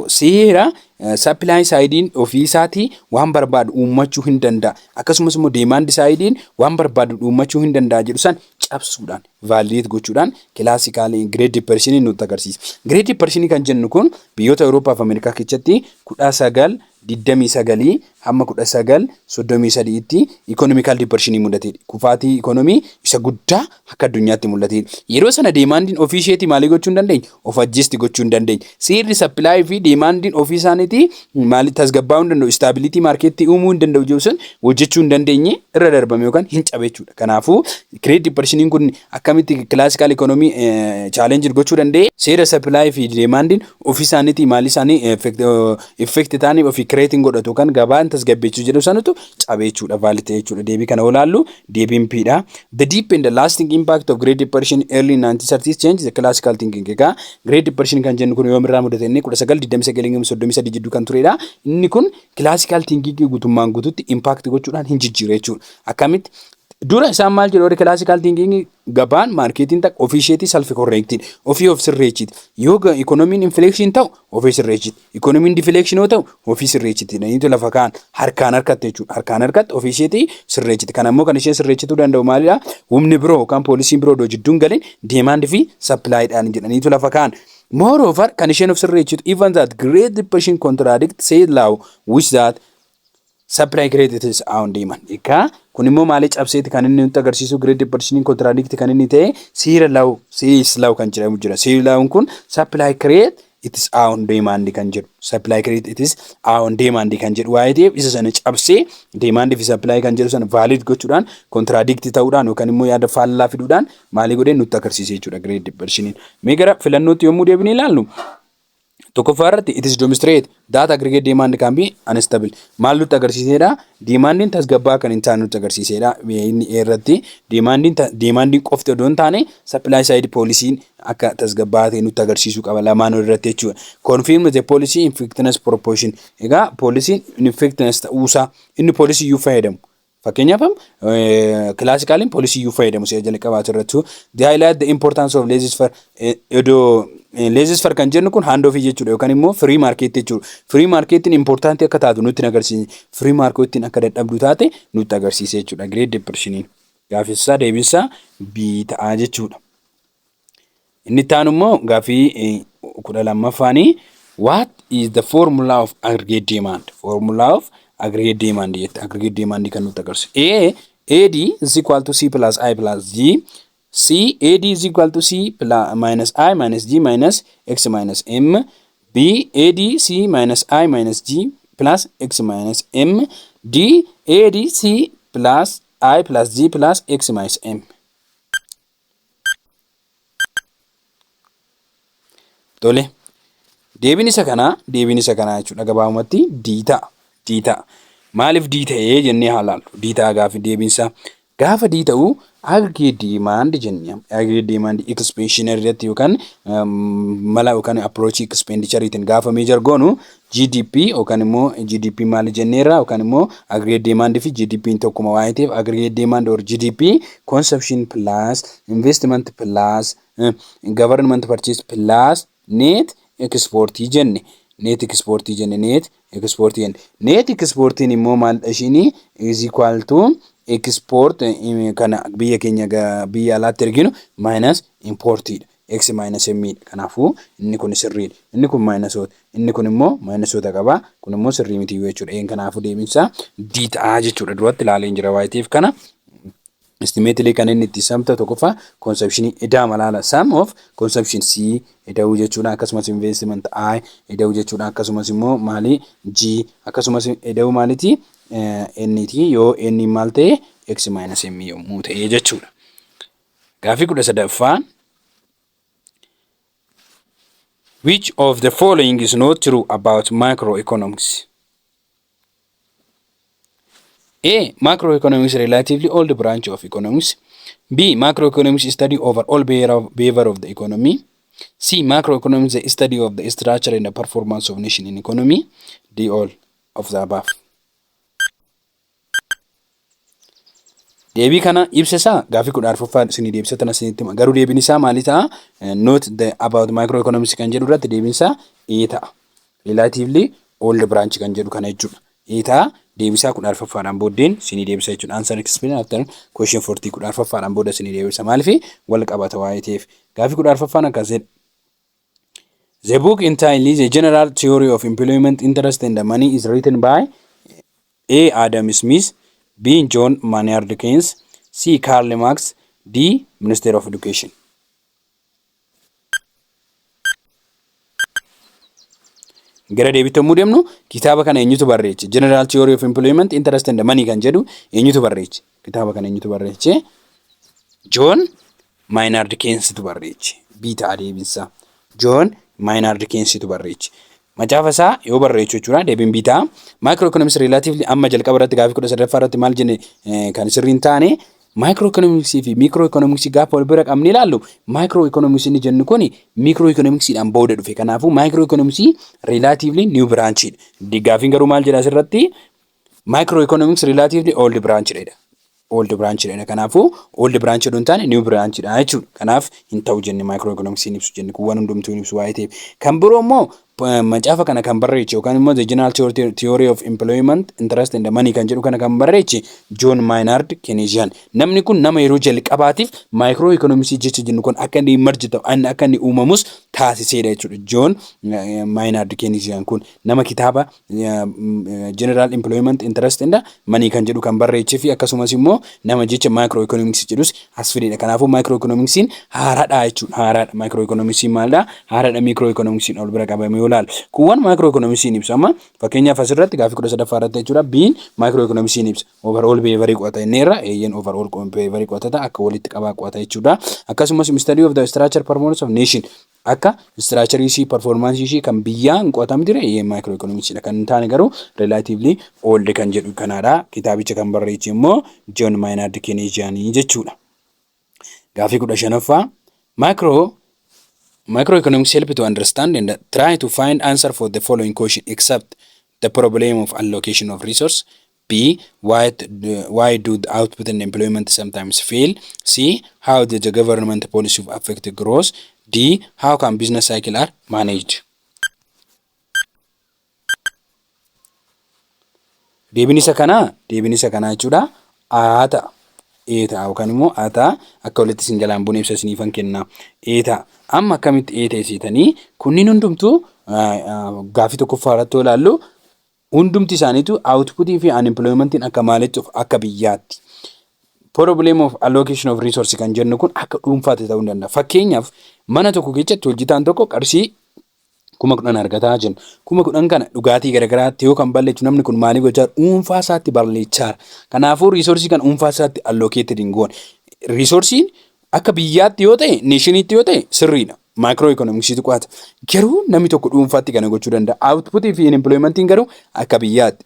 seera supply sideiin ofii isaatii waan barbaadu uummachuu hin danda'a. Akkasumas immoo demand sideiin waan barbaadu uummachuu hin danda'a jedhu san cabsuudhaan, validate gochuudhaan classicalii Great Depressionii nutti agarsiisa. Great Depressionii kan jennu kun biyyoota Awurooppaa fi Ameerikaa keessatti 1929 hamma 1933tti economical depressionii mudatedha. Kufaatii economy isa guddaa akka addunyaatti mul'atedha. Yeroo sana demandiin ofii isheetii maalii gochuu hin dandeenye? Of adjust gochuu hin dandeenye. Seerri supply fi demandiin ofii isaaniitii maali tasgabbaa'uu hin danda'u, stability marketii uumuu hin danda'u jiru sun hojjechuu hin dandeenye, irra darbame yookaan hin cabe jechuudha. Kanaafuu Great Depressioniin kun akkamitti classical economy challenge gochuu danda'e? Seera supply fi demandiin ofii isaaniitii maalii isaanii effect ta'anii ofii creating godhatu yookaan gabaan tasgabbeechuu jedhu sanatu cabe jechuudha, valid ta'e jechuudha. Deebii kana olaallu deebiin B'dha. The deep and the lasting impact of Great Depression early 1930s change the classical thinking. Egaa Great Depression kan jennu kun yoomirraa mudate inni? 1929 33 jidduu kan turedha. Inni kun classical thinking guutummaan guututti impact gochuudhaan hin jijjiire jechuudha. Akkamitti? Dura isaan maal jedhu warri classical thinking? Gabaan, marketiin takka ofii isheetii self correcting, ofii of sirreechiti. Yoo economyn inflation ta'u ofii sirreechiti. Economyn deflation yoo ta'u ofii sirreechiti. Jedhaniitu lafa kaa'an, harkaan harkatti jechuudha. Harkaan harkatti ofii isheetii sirreechiti. Kana immoo kan isheen sirreechituu danda'u maalidha? Humni biroo yookaan policyn biroo iddoo jidduun galin demand fi supplydhaan jedhaniitu lafa kaa'an. Moreover, kan isheen of sirreechitu, even that Great Depression contradict Say's law which that Supply create its own demand. Egaa kun immoo maalii cabseeti kan inni nutti agarsiisu? Great Depression contradict kan inni ta'e Say's law, Say's law kan jedhamu jira. Say's law'n kun supply create its own demand kan jedhu. Supply create its own demand kan jedhu waa'ee ta'eef, isa sana cabsee demand fi supply kan jedhu sana valid gochuudhaan, contradict ta'uudhaan yookaan immoo yaada faallaa fiduudhaan maalii godhee nutti agarsiise jechuudha Great Depression. Mee gara filannootti yommuu deebinee ilaallu, tokkoffaa irratti it is demonstrate that aggregate demand can be unstable. Maal nutti agarsiisedha? Demandiin tasgabbaa kan hin taane nutti agarsiisedha. Inni irratti demandiin qofti odoo hin taane supply side policyn akka tasgabbaa ta'e nutti agarsiisuu qaba lamaan irratti jechuudha. Confirm the policy effectiveness proportion. Egaa policyn effectiveness ta'uusaa inni policy iyyuu fayyadamu. Fakkeenyaaf, classicaliin policy iyyuu fayyadamu si'a jalqabaatu irrattu. The highlight the importance of laissez-faire. Iddoo laissez-faire kan jennu kun hand off jechuudha yookaan immoo free market jechuudha. Free marketiin important akka taatu nutti agarsiisa. Free marketiin akka dadhabdu taate nutti agarsiisa jechuudha. Great Depressioniin. Gaaffisaa deebisaa B ta'aa jechuudha. Inni itti aanu immoo gaaffii 12ffaanii: What is the formula of aggregate demand? Formula of aggregate demand jette, aggregate demand kan nutti agarsiisu. A, AD is equal to C plus I plus G. C, AD is equal to C plus minus I minus G minus X minus M. B, AD C minus I minus G plus X minus M. D, AD C plus I plus G plus X minus M. Tole. Deebiin isa kanaa jechuudha, gabaabumatti D ta'a. D ta'a. Maaliif D ta'ee jennee haa ilaallu. D ta'a gaafi deebiin isaa. Gaafa D ta'u, aggregate demand jennee aggregate demand expansion irratti yookaan mala yookaan approach expenditureetiin gaafa measure goonu, GDP yookaan immoo GDP maali jenneerra, yookaan immoo aggregate demand fi GDP tokkuma waa'ee ta'eef, aggregate demand or GDP consumption plus investment plus government purchase plus net export jenne, net export jenne, net export jenne. Net exportiin immoo maal ishiin is equal to export kana biyya keenya biyya alaatti erginu minus importiidha. X minus M dha. Kanaafuu inni kun sirriidha. Inni kun minusoota. Inni kun immoo minusoota qaba. Kun immoo sirrii miti jechuudha. Kanaafuu deebiinsaa D ta'aa jechuudha. Duratti ilaalee jira waa'ee ta'eef kana. Estimately kan inni itti samta tokkoffaa consumption ida'ama laala, sum of consumption C ida'uu jechuudha, akkasumas investment I ida'uu jechuudha, akkasumas immoo maali G, akkasumas ida'uu maaliti N ti, yoo N maal ta'e X minus M yommuu ta'e jechuudha. Gaaffii 13ffaan: Which of the following is not true about macroeconomics? A. Macroeconomics relatively old branch of economics. B. Macroeconomics study overall behavior of the economy. C. Macroeconomics the study of the structure and the performance of nation in economy. D. All of the above. Deebii kana ibsa isaa gaaffii 14ffaa isinii deebisa tana isinitti hima. Garuu deebiin isaa maali ta'a? Not the about macroeconomics kan jedhu irratti deebiin isaa A ta'a. Relatively old branch kan jedhu kana jechuudha. A ta'a, deebisaa 14ffaadhaan booddeen isinii deebisa jechuudha. Answer explain after question 40, 14ffaadhaan booda isinii deebisa. Maaliif wal qabata waa'ee ta'eef. Gaaffii 14ffaan akkas jedha. The book entitled The General Theory of Employment, Interest and the Money is written by A. Adam Smith, B. John Maynard Keynes, C. Karl Marx, D. Minister of Education. Gara deebiitti yommuu deemnu, kitaaba kana eenyutu barreeche? General Theory of Employment, Interest and the Money kan jedhu eenyutu barreeche? Kitaaba kana eenyutu barreeche? John Maynard Keynestu barreeche. B ta'a deebiinsaa. John Maynard Keynestu barreeche. Macaafa isaa yoo barreechu jechuudha, deebiin B ta'a. Macroeconomics relatively amma jalqaba irratti gaaffii 13ffaa irratti maal jenne? Kan sirrii hin taane, macroeconomics fi microeconomics gaafa wal bira qabnee ilaallu, macroeconomics inni jennu kun microeconomicsiidhaan booda dhufe. Kanaafuu macroeconomics relatively new branch dha. Gaaffiin garuu maal jedha asirratti? Macroeconomics relatively old branch dha. Old branch dha. Kanaafuu old branch odoo hin taane new branch dha jechuudha. Kanaaf hin ta'u jenne, macroeconomics hin ibsu jenne, kun waan hundumtuu hin ibsu waa'ee ta'eef. Kan biroo immoo Macaafa kana kan barreesse yookaan immoo The General Theory of Employment, Interest and Money kan jedhu kana kan barreesse John Maynard Keynesian. Namni kun nama yeroo jalqabaatiif micro economics jecha jennu kun akka inni emerge ta'u, akka inni uumamus taasisedha jechuudha. John Maynard Keynesian kun nama kitaaba General Employment, Interest and Money kan jedhu kan barreessee fi akkasumas immoo nama jecha micro economics jedhus as fidedha. Kanaafuu micro economicsiin haaraadha jechuudha. Haaraadha. Micro economicsiin maalidha? Haaraadha micro economicsiin ol bira qabamee yoo ilaalu. Kuuwwan micro economicsiin ibsa. Amma fakkeenyaaf asirratti gaaffii 13ffaa irratti jechuudha. Biin micro economicsiin ibsa. Overall behavior qo'ata inni irra eeyyeen overall behavior qo'atata, akka walitti qabaa qo'ata jechuudha. Akkasumas study of the structure performance of nation, akka structure ishii, performance ishii kan biyyaa hin qo'atamne jira, eeyyeen micro economicsiidha. Kan hin taane garuu relatively old kan jedhu kanaadha. Kitaabicha kan barreesse immoo John Maynard Keynesian jechuudha. Gaaffii 15ffaa, microeconomics help to understand and try to find answer for the following question except the problem of allocation of resource. B. Why do the output and employment sometimes fail? C. How did the government policy affect growth? D. How can business cycle are managed? Deebiin isa kanaa jechuudha. A ta'a. E ta'a yookaan immoo A ta'a. Akka walitti isin jalaan buune ibsa isiniifan kenna. E ta'a. Amma akkamitti E ta'e seetanii? Kunniin hundumtuu gaaffii tokkoffaa irratti yoo ilaallu, hundumti isaaniitu outputii fi unemploymentiin akka maalitti dhufu akka biyyaatti. Problem of allocation of resource kan jennu kun akka dhuunfaatti ta'uu ni danda'a. Fakkeenyaaf, mana tokko keessatti hojjetaan tokko qarshii 10,000 argataa jenna. 10,000 kana dhugaatii garaagaraatti yoo kan balleessu, namni kun maaliif gochaa? Dhuunfaa isaatti balleessaa jira. Kanaafuu resource kana dhuunfaa isaatti allocated hin goone. Resourceiin akka biyyaatti yoo ta'e, nationiitti yoo ta'e sirriidha. Micro economicsiitu qo'ata. Garuu namni tokko dhuunfaatti kana gochuu danda'a. Outputii fi employmentiin garuu akka biyyaatti.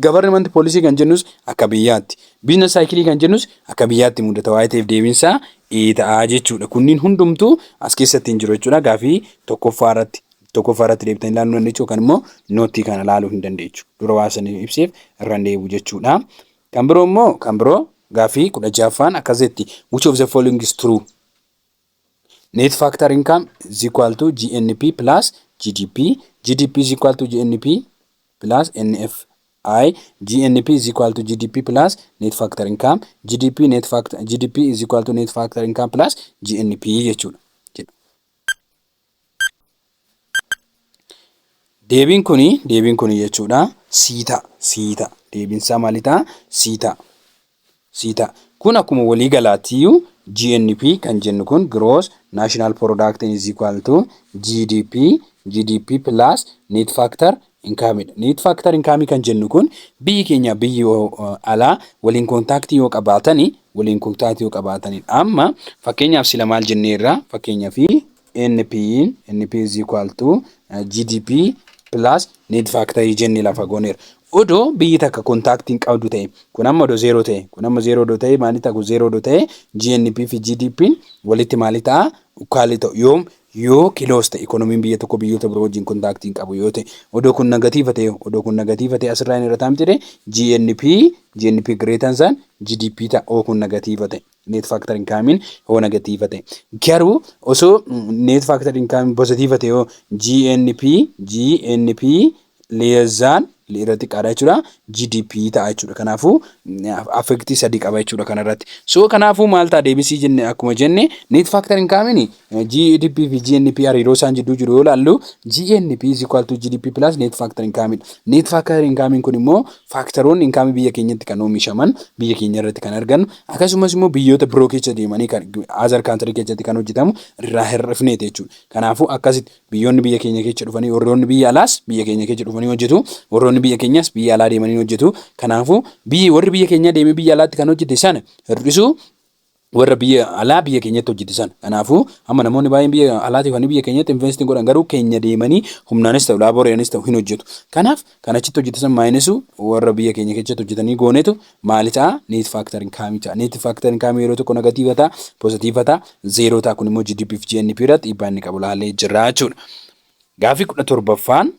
Government policy kan jennus akka biyyaatti. Business cycle kan jennus akka biyyaatti mudata waa'ee ta'eef deebiinsaa E ta'aa jechuudha. Kunniin hundumtuu as keessatti hin jiru jechuudha. Gaaffii tokkoffaa irratti. Tokkoffaa irratti deebitanii ilaaluu dandeessu yookaan immoo note kana ilaaluu hin dandeessu. Dura waa sanii ibseef irra hin deebi'u jechuudha. Kan biroo immoo, kan biroo gaaffii 16ffaan akkas jetti. Which of the following is true? Net factor income is equal to GNP plus GDP. GDP is equal to GNP plus NFI. GNP is equal to GDP plus net factor income. GDP net factor GDP is equal to net factor income plus GNP jechuudha. Deebiin kuni jechuudha C ta'a. C ta'a. Deebiin isaa maali ta'a? C ta'a. C ta'a. Kun akkuma walii galaatiyyuu GNP kan jennu kun gross national product is equal to GDP plus net factor income dha. Net factor income kan jennu kun biyyi keenya biyyi alaa waliin contact yoo qabaatani, waliin contact yoo qabaatanidha. Amma fakkeenyaaf sila maal jenneerra? Fakkeenyaaf NP is equal to GDP plus net factor jennee lafa gooneera. Odoo biyyi takka contactii hin qabdu ta'e, kun amma odoo zero ta'e, kun amma zero odoo ta'e, maali ta'a? Kun zero odoo ta'e, GNP fi GDP walitti maali ta'a? Equal ta'u. Yoom? Yoo close ta'e, ikoonomiin biyya tokko biyyoota biroo wajjin contactii hin qabu yoo ta'e. Odoo kun negative ta'e, odoo kun negative ta'e, asirraa inni irra taa'amte GNP greater than GDP ta'a oo kun negative ta'e. Net factor income yoo negative ta'e. Garuu osoo net factor income positive ta'e yoo, GNP less than, irra xiqqaadha jechuudha, GDP ta'a jechuudha. Kanaafuu affectii sadii qaba jechuudha kanarratti. So kanaafuu maal ta'a deebisii jenne? Akkuma jenne, net factor income GDP fi GNP hariiroo isaan jidduu jiru yoo ilaallu, GNP is equal to GDP plus net factor income dha. Net factor income kun immoo factoroonni income biyya keenyatti kan oomishaman, biyya keenya irratti kan argannu, akkasumas immoo biyyoota biroo keessa deemanii kan other country keessatti kan hojjetamu irraa hir'ifneeti jechuudha. Kanaafuu akkasitti biyyoonni biyya keenya keessa dhufanii, warroonni biyya alaas biyya keenya keessa dhufanii hojjetu, warroonni biyya keenyas biyya alaa deemanii hojjetu. Kanaafuu biyyi warri biyya keenya deemee biyya alaatti kan hojjete sana hir'isuu warra biyya alaa biyya keenyatti hojjete sana. Kanaafuu amma namoonni baay'een biyya alaatii dhufanii biyya keenyatti invest godhan, garuu keenya deemanii humnaanis ta'u laboraanis ta'u hin hojjetu. Kanaaf kan achitti hojjete sana minusu warra biyya keenya keessatti hojjetanii goonetu maali ta'a? Net factor income ta'a. Net factor income yeroo tokko negative ta'a, positive ta'a, zero ta'a. Kun immoo GDP fi GNP irratti dhiibbaa inni qabu laallee jirra jechuudha. Gaaffii 17ffaan,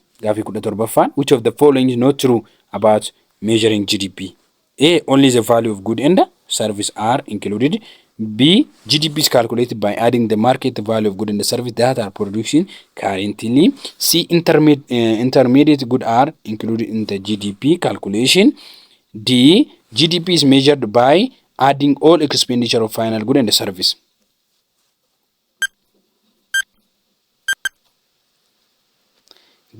which of the following is not true about measuring GDP? A. Only the value of good and service are included. B. GDP is calculated by adding the market value of good and service that are producing currently. C. Intermediate good are included in the GDP calculation. D. GDP is measured by adding all expenditure of final good and service.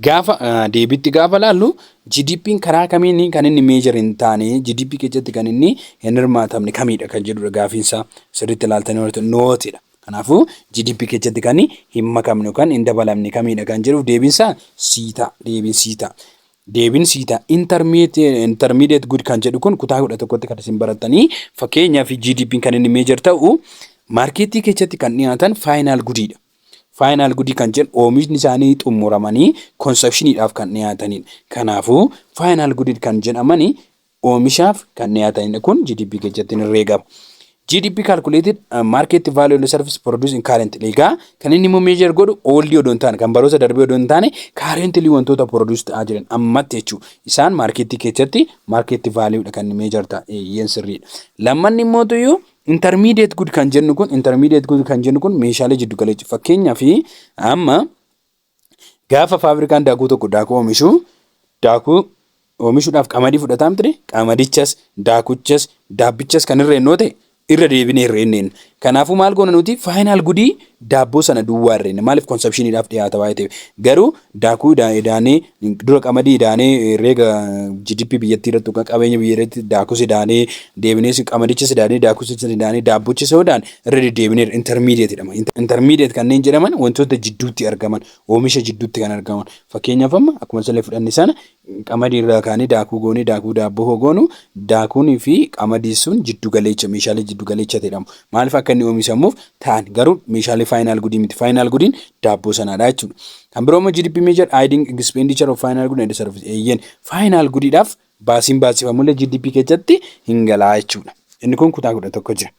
Gaafa deebiitti gaafa laallu, GDP'n karaa kamiin kan inni measure hin taane, GDP keessatti kan inni hin hirmaatamne kamidha kan jedhudha gaafiinsaa. Sirriitti ilaaltanii warri nootidha. Kanaafuu GDP keessatti kan hin makamne yookaan hin dabalamne kamidha kan jedhuuf deebiinsaa C ta'a. Deebiin C ta'a. Deebiin C ta'a. Intermediate good kan jedhu kun kutaa 11tti kan isin barattanii. Fakkeenyaaf, GDP'n kan inni measure ta'u marketii keessatti kan dhiyaatan final goodiidha. Final goodii kan jedhu oomishni isaanii xumuramanii consumptioniidhaaf kan dhiyaatanidha. Kanaafuu final goodii kan jedhamani oomishaaf kan dhiyaatanidha. Kun GDP keessatti hin herreegamu. GDP calculated market value of the service produced in current. Egaa kan inni immoo measure godhu old odoo hin taane, kan baroota darbee odoo hin taane, currently wantoota produce ta'aa jiran ammatti jechuudha. Isaan marketii keessatti market value dha kan inni measure ta'a. Eeyyeen, sirriidha. Lammanni immoo tuyyuu intermediate good kan jennu kun, intermediate good kan jennu kun meeshaalee jiddu galeessa. Fakkeenyaaf, amma gaafa faabrikaan daakuu tokko daakuu oomishu, daakuu oomishuudhaaf qamadii fudhataa miti? Qamadichas, daakuchas, daabbichas kan irra ennoo ta'e irra deebinee hirreenneen. Kanaafuu maal goona nuti? Final goodii daabboo sana duwwaa hirreenna. Maaliif? Consumptioniidhaaf dhiyaata waa'ee ta'eef. Garuu daakuu idaanee, dura qamadii idaanee, herreega GDP biyyattii irratti yookaan qabeenya biyya irratti daakus idaanee, deebinees qamadichas idaanee, daakus idaanee, daabbochas yoo idaane irra deddeebinee intermediate jedhama. Intermediate kanneen jedhaman wantoota jidduutti argaman, oomisha jidduutti kan argaman. Fakkeenyaaf, amma akkuma sallee fudhanne sana, qamadii irraa kaanee daakuu goonee, daakuu daabboo hoo goonu, daakuunii fi qamadii sun jiddu galeessa, meeshaalee jiddu galeessa jedhamu. Maaliif? Akka inni oomishamuuf ta'an garuu meeshaalee final goodii miti. Final goodiin daabboo sanaadha jechuudha. Kan biroo immoo GDP measure adding expenditure of final good and service. Eeyyeen, final goodiidhaaf baasiin baasifamullee GDP keessatti hin galaa jechuudha. Inni kun kutaa 11 jira.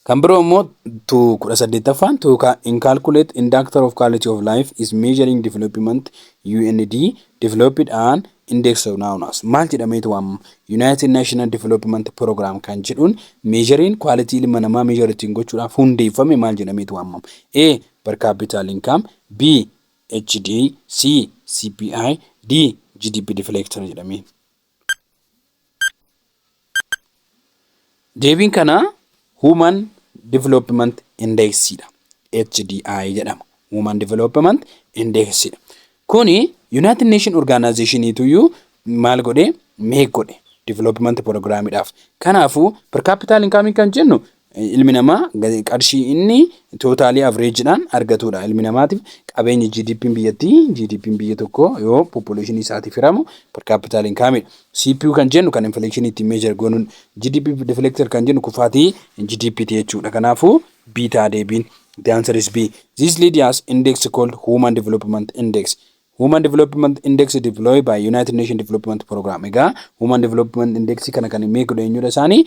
Kan biroo immoo 18ffaan, to in calculate indicator of quality of life is measuring development, UND developed an index of known as, maal jedhameetu waamama? United National Development Program kan jedhuun measuring quality ilma namaa measure ittiin gochuudhaaf hundeeffame maal jedhameetu waamama? A. Per capita income, B. HD, C. CPI, D. GDP deflator jedhamee. Deebiin kanaa Human Development Index dha. HDI jedhama. Human Development Index dha. Kuni United Nation Organization tuyyuu maal godhee meeq godhe development programidhaaf. Kanaafuu per capital income kan jennu ilmi namaa qarshii inni totalii averageidhaan argatudha. Ilmi namaatiif qabeenya GDP biyyattii, GDP biyya tokkoo yoo population isaatiif hiramu per capital income dha. CPI kan jennu kan inflation ittiin measure goonuun, GDP deflator kan jennu kufaatii GDP ti jechuudha. Kanaafuu B ta'a deebiin. The answer is B. This lead has index called Human Development Index. Human Development Index deployed by United Nations Development Program. Egaa Human Development Index kana kan meeq godhe eenyudha isaanii?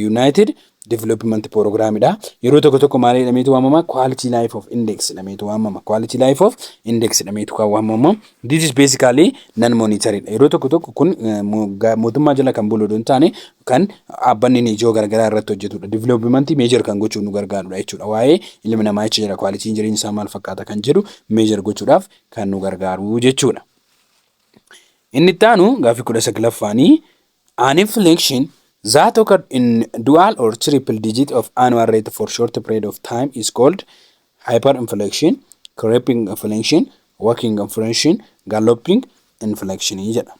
United Development Programidha. Yeroo tokko tokko maal jedhameetu waamama? Quality Life of Index jedhameetu waamama. Quality Life of Index jedhameetu kan waamama. This is basically non monetary. Yeroo tokko tokko kun mootummaa jala kan bulu hin taane, kan dhaabbanni ijoo garaagaraa irratti hojjetudha. Development measure kan gochuuf nu gargaarudha jechuudha. Waa'ee ilmi namaa jecha jira, quality jireenya isaa maal fakkaata kan jedhu measure gochuudhaaf kan nu gargaaru jechuudha. Inni itti aanu gaaffii 19ffaanii, an inflation that occurred in dual or triple digit of annual rate for short period of time is called hyperinflation, creeping inflation, walking inflation, galloping inflation jedha.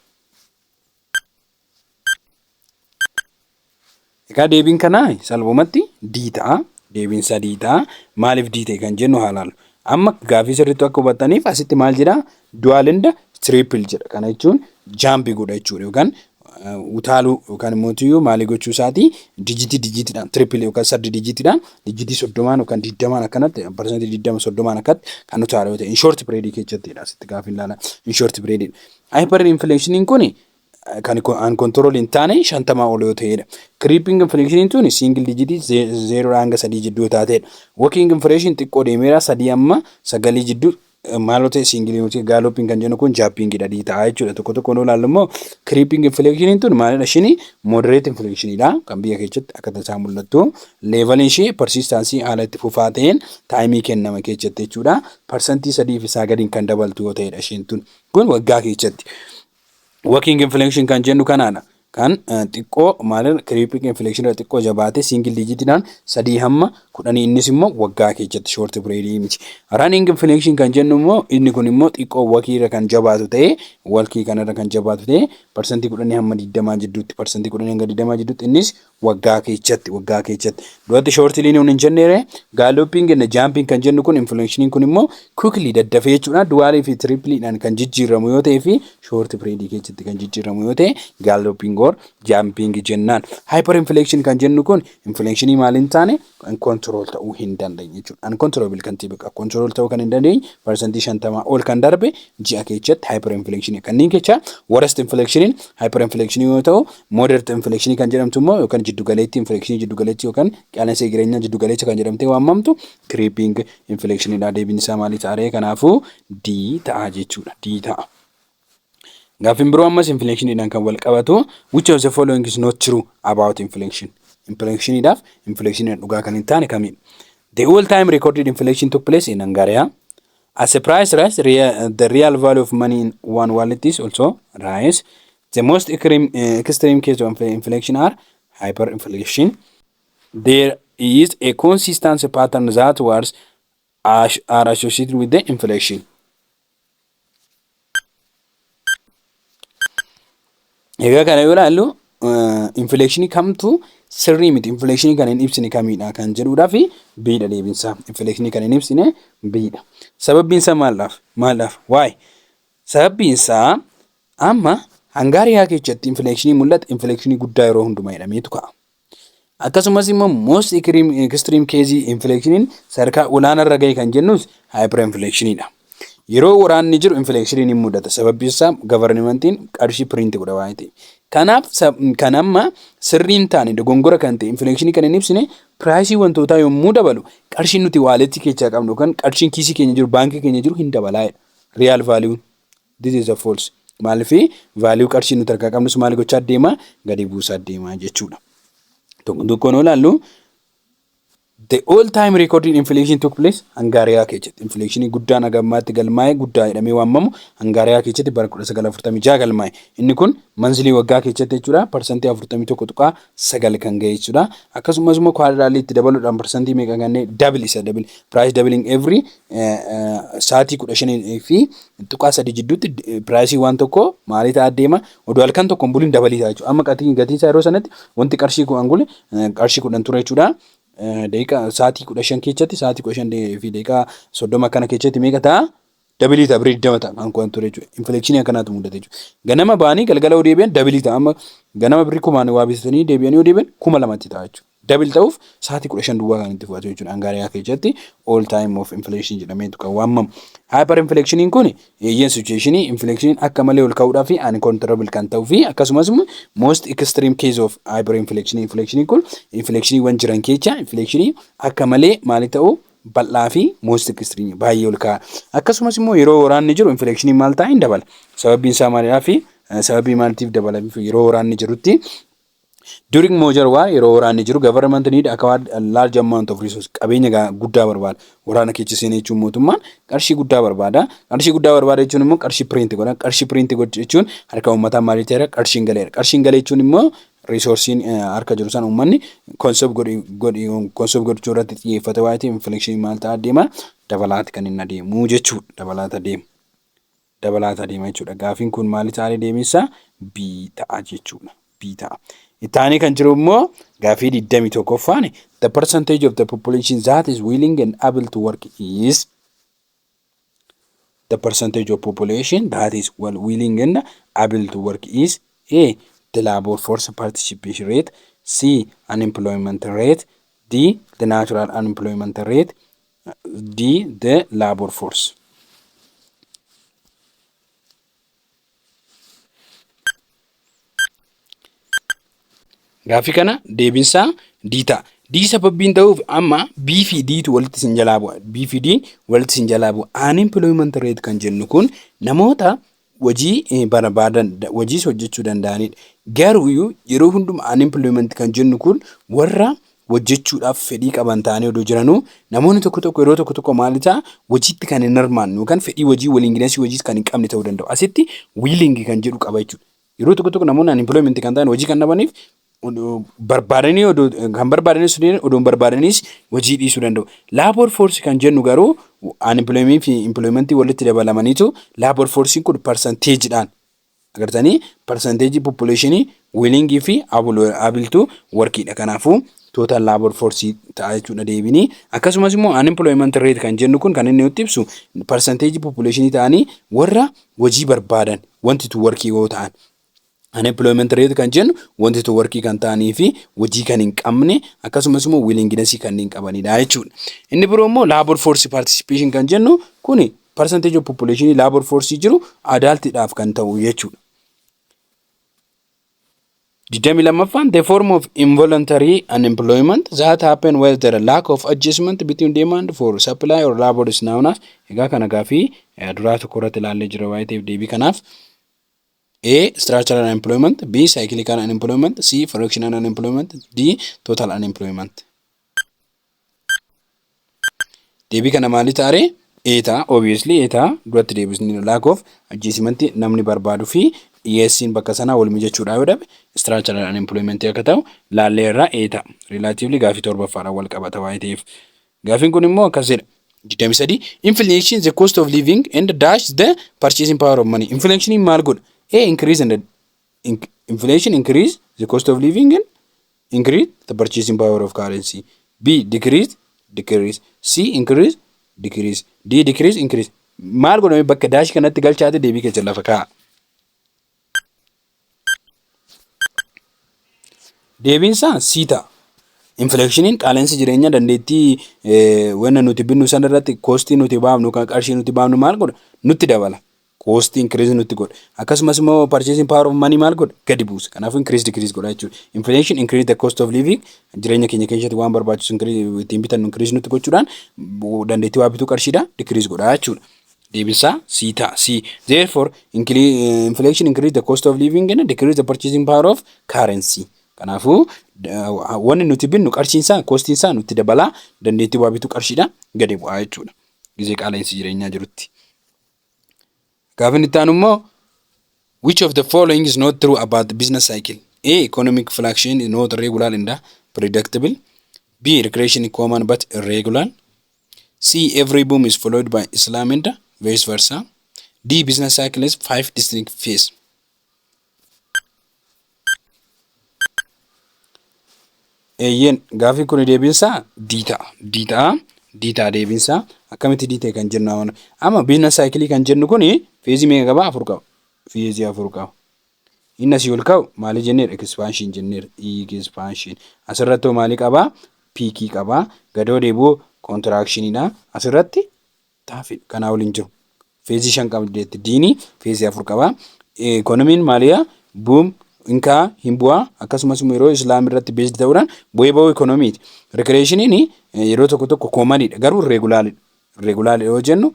Egaa deebiin kanaa salphumatti D ta'a. Deebiin isaa D ta'a. Maaliif D ta'e kan jennu haa ilaallu. Amma gaaffii sirriitti akka hubattaniif, asitti maal jedhaa? Dual and triple jedha. Kana jechuun jump godha jechuudha yookaan utaaluu yookaan immoo tuyyuu maalii gochuu isaatii, digitii digitiidhaan, triple yookaan sadii digitiidhaan, digitii 30n yookaan 20n akkanatti, 20% 30n akkatti kan utaalu yoo ta'e in short period keessattidha asitti gaaffii ilaala, in short period. Hyper inflationiin kun kan uncontrol hin taane 50 ol yoo ta'edha. Creeping inflation tun single digitii 0 hanga 3 jidduu taatedha. Walking inflation xiqqoo deemeera, 3 amma 9 jidduu. Maaloo ta'e single nuti galloping kan jennu kun jumpingidha, D ta'a jechuudha. Tokko tokko nu ilaallu immoo creeping inflationiin tun maalidha isheen? Moderate inflationiidha kan biyya keessatti akka tasaa mul'attu. Leveliin ishee persistency haala itti fufaa ta'een time kennama keessatti jechuudha. 3% fi isaa gadiin kan dabaltu yoo ta'edha isheen tun. Kun waggaa keessatti. Walking inflation kan jennu kanaadha. Kan xiqqoo maalidha, creeping inflation irra xiqqoo jabaate, single digitiidhaan 3 hamma 10, innis immoo waggaa keessatti, short period miti. Running inflation kan jennu immoo inni kun immoo xiqqoo walkii irra kan jabaatu ta'ee, walkii kanarra kan jabaatu ta'ee, 10% hamma 20 jidduutti, 10% hanga 20 jidduutti, innis waggaa keessatti, waggaa keessatti. Duratti shortly nuun hin jenneere. Galloping and jumping kan jennu kun, inflationiin kun immoo quickly daddafee jechuudha, dualii fi tripleiidhaan kan jijjiiramu yoo ta'ee fi short period keessatti kan jijjiiramu yoo ta'e galloping or jumping jennaan. Hyperinflation kan jennu kun inflationii maal hin taane, control ta'uu hin dandeenye jechuudha. Uncontrollable kan ta'e, bakka control ta'uu kan hin dandeenye, 50% ol kan darbe ji'a keessatti hyperinflation. Kanneen keessaa worst inflationiin hyperinflation yoo ta'u, moderate inflation kan jedhamtu immoo yookaan jiddugaleetti inflation jiddugaleetti yookaan qaala'insa jireenyaa jiddugaleessa kan jedhamtee waamamtu creeping inflationiidha. Deebiin isaa maali ta'aree? Kanaafuu D ta'a jechuudha. D ta'a. Gaaffiin biroo ammas inflationiidhaan kan wal qabatu, which of the following is not true about inflation? Inflationiidhaaf inflationiidhaan dhugaa kan hin taane kamidha? The all time recorded inflation took place in Hungary. As a price rise, the real value of money in one wallet is also rise. The most extreme case of inflation are hyperinflation. There is a consistent pattern that words are associated with the inflation. Egaa kana yoo ilaallu, inflationii kamtu sirrii miti, inflationii kan hin ibsine kamidha kan jedhuudhaa fi B dha deebiinsaa. Inflationii kan hin ibsine B dha. Sababbiin isaa maaldhaaf? Maaldhaaf? Waa'ee sababbiin isaa amma Hangaariyaa keessatti inflationii mul'ate inflationii guddaa yeroo hundumaa jedhameetu ka'a. Akkasumas immoo most extreme case inflationiin sadarkaa olaanaa irra gahe kan jennus hyperinflationiidha. Yeroo waraanni jiru inflationiin ni mudata. Sababbiin isaa governmentiin qarshii print godha waan ta'eef. Kanaaf kan amma sirrii hin taane, dogongora kan ta'e, inflationii kan hin ibsine, priceii wantootaa yommuu dabalu qarshiin nuti walletii keessaa qabnu yookaan qarshiin kiisii keenya jiru, baankii keenya jiru hin dabalaa jedha. Real value. This is a false. Maaliif? Value qarshii nuti harkaa qabnus maal gochaa deema? Gadi buusaa deema jechuudha. Tokko tokkoon yoo ilaallu, the all time recorded inflation took place Hangaariyaa keessatti. Inflationii guddaan haga ammaatti galmaa'e, guddaa jedhamee waamamu, Hangaariyaa keessatti bara 1946 galmaa'e. Inni kun monthly waggaa keessatti jechuudha, 41.9 kan ga'e jechuudha. Akkasumas immoo quarterly itti dabaluudhaan parsantii meeqa kanneen double isa double price doubling every sa'aatii 15.3 jidduutti priceii waan tokko maalii ta'aa deema, oduu halkan tokko hin bulin dabalii ta'a jechuudha. Amma gatiin isaa yeroo sanatti wanti qarshii 10 gule qarshii 10 ture jechuudha. Daqiiqaa sa'aatii 15 keessatti, sa'aatii 15:30 akkana keessatti meeqa ta'a? Double ta'a, birrii 20 ta'a kan kun ture jechuudha. Inflationii akkanaatu mudate jechuudha. Ganama ba'anii galgala yoo deebi'an double ta'a. Amma ganama birrii kumaan waa bitatanii deebi'anii yoo deebi'an 2000tti ta'a jechuudha. Double ta'uuf sa'aatii 15 duwwaa kan itti fudhatu jechuudha. Hangaariyaa keessatti all time of inflation jedhameetu kan waamamu. Hyper inflationiin kun eeyyeen situationii inflationiin akka malee ol ka'uudhaa fi uncontrollable kan ta'uu fi akkasumas immoo most extreme case of hyper inflation. Inflationiin kun inflationiiwwan jiran keessa inflationii akka malee maali ta'uu bal'aa fi most extreme baay'ee ol ka'a. Akkasumas immoo yeroo waraanni jiru inflationiin maal ta'a? Hin dabala. Sababbiin isaa maalidhaa fi sababii maaliitiif dabala yeroo waraanni jirutti? During major war, yeroo waraanni jiru, government need acquired a large amount of resource, qabeenya guddaa barbaada. Waraana keessa seenee jechuun mootummaan qarshii guddaa barbaada. Qarshii guddaa barbaada jechuun immoo qarshii print godha. Qarshii print godhu jechuun harka uummataa maal ta'eera? Qarshiin galeera. Qarshiin galee jechuun immoo resourceiin harka jiru sana uummanni consume gochuu irratti xiyyeeffate waan ta'eef inflationii maal ta'aa deema? Dabalaati kan inni adeemu jechuudha. Dabalaata deema. Dabalaata deema jechuudha. Gaafiin kun maali ta'aa deebiinsaa? B ta'a jechuudha. B ta'a. Itti aanee kan jiru immoo gaafii 21ffaan, the percentage of the population that is willing and able to work is, the percentage of population that is well willing and able to work is: A, the labor force participation rate, C, unemployment rate, D, the natural unemployment rate, D, the labor force. Gaaffii kana deebiinsaa D ta'a. D sababbiin ta'uuf amma B fi D'tu walitti isin jalaa bu'a. B fi D walitti isin jalaa bu'a. Unemployment rate kan jennu kun namoota hojii barbaadan, hojiis hojjechuu danda'anidha. Garuu yeroo hundumaa unemployment kan jennu kun warra hojjechuudhaaf fedhii qaban ta'anii odoo jiranuu, namoonni tokko tokko yeroo tokko tokko maal ta'a, hojiitti kan hin hirmaanne yookaan fedhii hojii, willingness hojiis kan hin qabne ta'uu danda'u. Asitti willing kan jedhu qaba jechuudha. Yeroo tokko tokko namoonni unemployment kan ta'an hojii kan dhabaniif barbaadanii odoo kan barbaadanis, odoo hin barbaadanis hojii dhiisuu danda'u. Labor force kan jennu garuu unemployment fi employment walitti dabalamaniitu labor force kun percentageidhaan agartanii, percentage population willing fi able to workidha. Kanaafuu total labor force ta'a jechuudha deebinii. Akkasumas immoo unemployment rate kan jennu kun kan inni nutti ibsu percentage population ta'anii warra hojii barbaadan, want to work yoo ta'an. Unemployment rate kan jennu want to work kan ta'anii fi hojii kan hin qabne, akkasumas immoo willingness kanneen qabanidha jechuudha. Inni biroo immoo labor force participation kan jennu kuni percentage of population labor force jiru adultidhaaf kan ta'u jechuudha. 22ffaan, the form of involuntary unemployment that happen where there are lack of adjustment between demand for supply or labor is known as. Egaa kana gaafii duraa tokko irratti ilaallee jira waa'ee ta'eef, deebii kanaaf A. Structural unemployment, B. Cyclical unemployment, C. Frictional unemployment, D. Total unemployment. Deebii kana maali ta'a? A ta'a. Obviously A ta'a. Duratti deebisni lack of adjustment, namni barbaaduu fi dhiyeessiin bakka sanaa wal mijachuudhaa yoo dhabe structural unemployment akka ta'u laallee irraa A ta'a. Relatively gaafii torbaffaadhaan wal qabata waa'ee ta'eef. Gaafiin kun immoo akkas jedha. 23, inflation the cost of living and dash the purchasing power of money. Inflation maal godha? A, increase and inflation increase the cost of living and increase the purchasing power of currency. B, decrease, decrease. C, increase, decrease. D, decrease, increase. Maal godhame? Bakka dash kanatti galchaate deebii keessa lafa kaa'a. Deebiin isaa C ta'a. Inflationiin qaala'insi jireenyaa dandeettii wanna nuti binnu sana irratti costii nuti baafnu kan qarshii nuti baafnu maal godha? Nutti dabala. Costii increase nutti godha. Akkasumas immoo purchasing power of money maal godha? Gadi buusa. Kanaafuu increase, decrease godha jechuudha. Inflation increase the cost of living, jireenya keenya keessatti waan barbaachisu ittiin bitannu increase nutti gochuudhaan dandeettii waa bituu qarshiidha decrease godha jechuudha. Deebisaa C ta'a. C. Therefore, inflation increase the cost of living and decrease the purchasing power of currency. Kanaafuu wanni nuti binnu qarshiin isaa, costiin isaa nutti dabalaa, dandeettii waa bituu qarshiidha gadi bu'aa jechuudha. Gizee qaala'insi jireenyaa jirutti. Gaafin itti aanu immoo, which of the following is not true about the business cycle? A. Economic fluctuation is not regular and predictable. B. Recession is common but irregular. C. Every boom is followed by slump and vice versa. D. Business cycle is five distinct phases. Eeyyeen, gaafii kun deebiinsaa D ta'a. D ta'a. D ta'a deebiinsaa. Akkamitti D ta'e kan jennu amma business cycle kan jennu kun phaseii meeqa qaba? Afur qaba. Phaseii afur qaba. Inni asii ol ka'u maali jenneera? Expansion jenneera. Expansion. Asirratti hoo maali qabaa? Peakii qabaa. Gadoo deebi'u contractioniidha. Asirratti troughidha. Kanaa waliin jiru. Phaseii shan qaba jetti. Diini phaseii afur qaba. Economyn maaliidha? Boom hin ka'a, hin bu'aa, akkasumas immoo yeroo slump irratti based ta'uudhaan bu'ee ba'uu economyti. Recessioniin yeroo tokko tokko commoniidha, garuu irregularidha. Irregular yoo jennu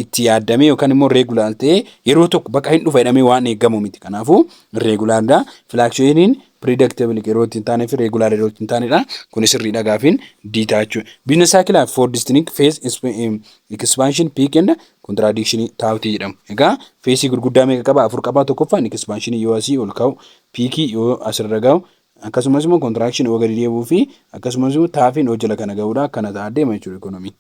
itti yaaddamee yookaan immoo regular ta'ee yeroo tokko bakka hin dhufa jedhamee waan eegamu miti. Kanaafuu irregularidha. Fluctuationiin predictable yeroo itti hin taanee fi regular yeroo itti hin taanedha. Kunis sirriidha, gaafiin D ta'a jechuudha. Business cycle four distinct phase, expansion, peak and contraction troughii jedhamu. Egaa phaseii gurguddaa meeqa qaba? Afur qaba. Tokkoffaan expansion yoo asii ol ka'u, peakii yoo asirra ga'u, akkasumas immoo contraction yoo gadi deebi'uu fi akkasumas immoo troughiin yoo jala kana ga'uudha. Akkana ta'aa deema jechuudha economy.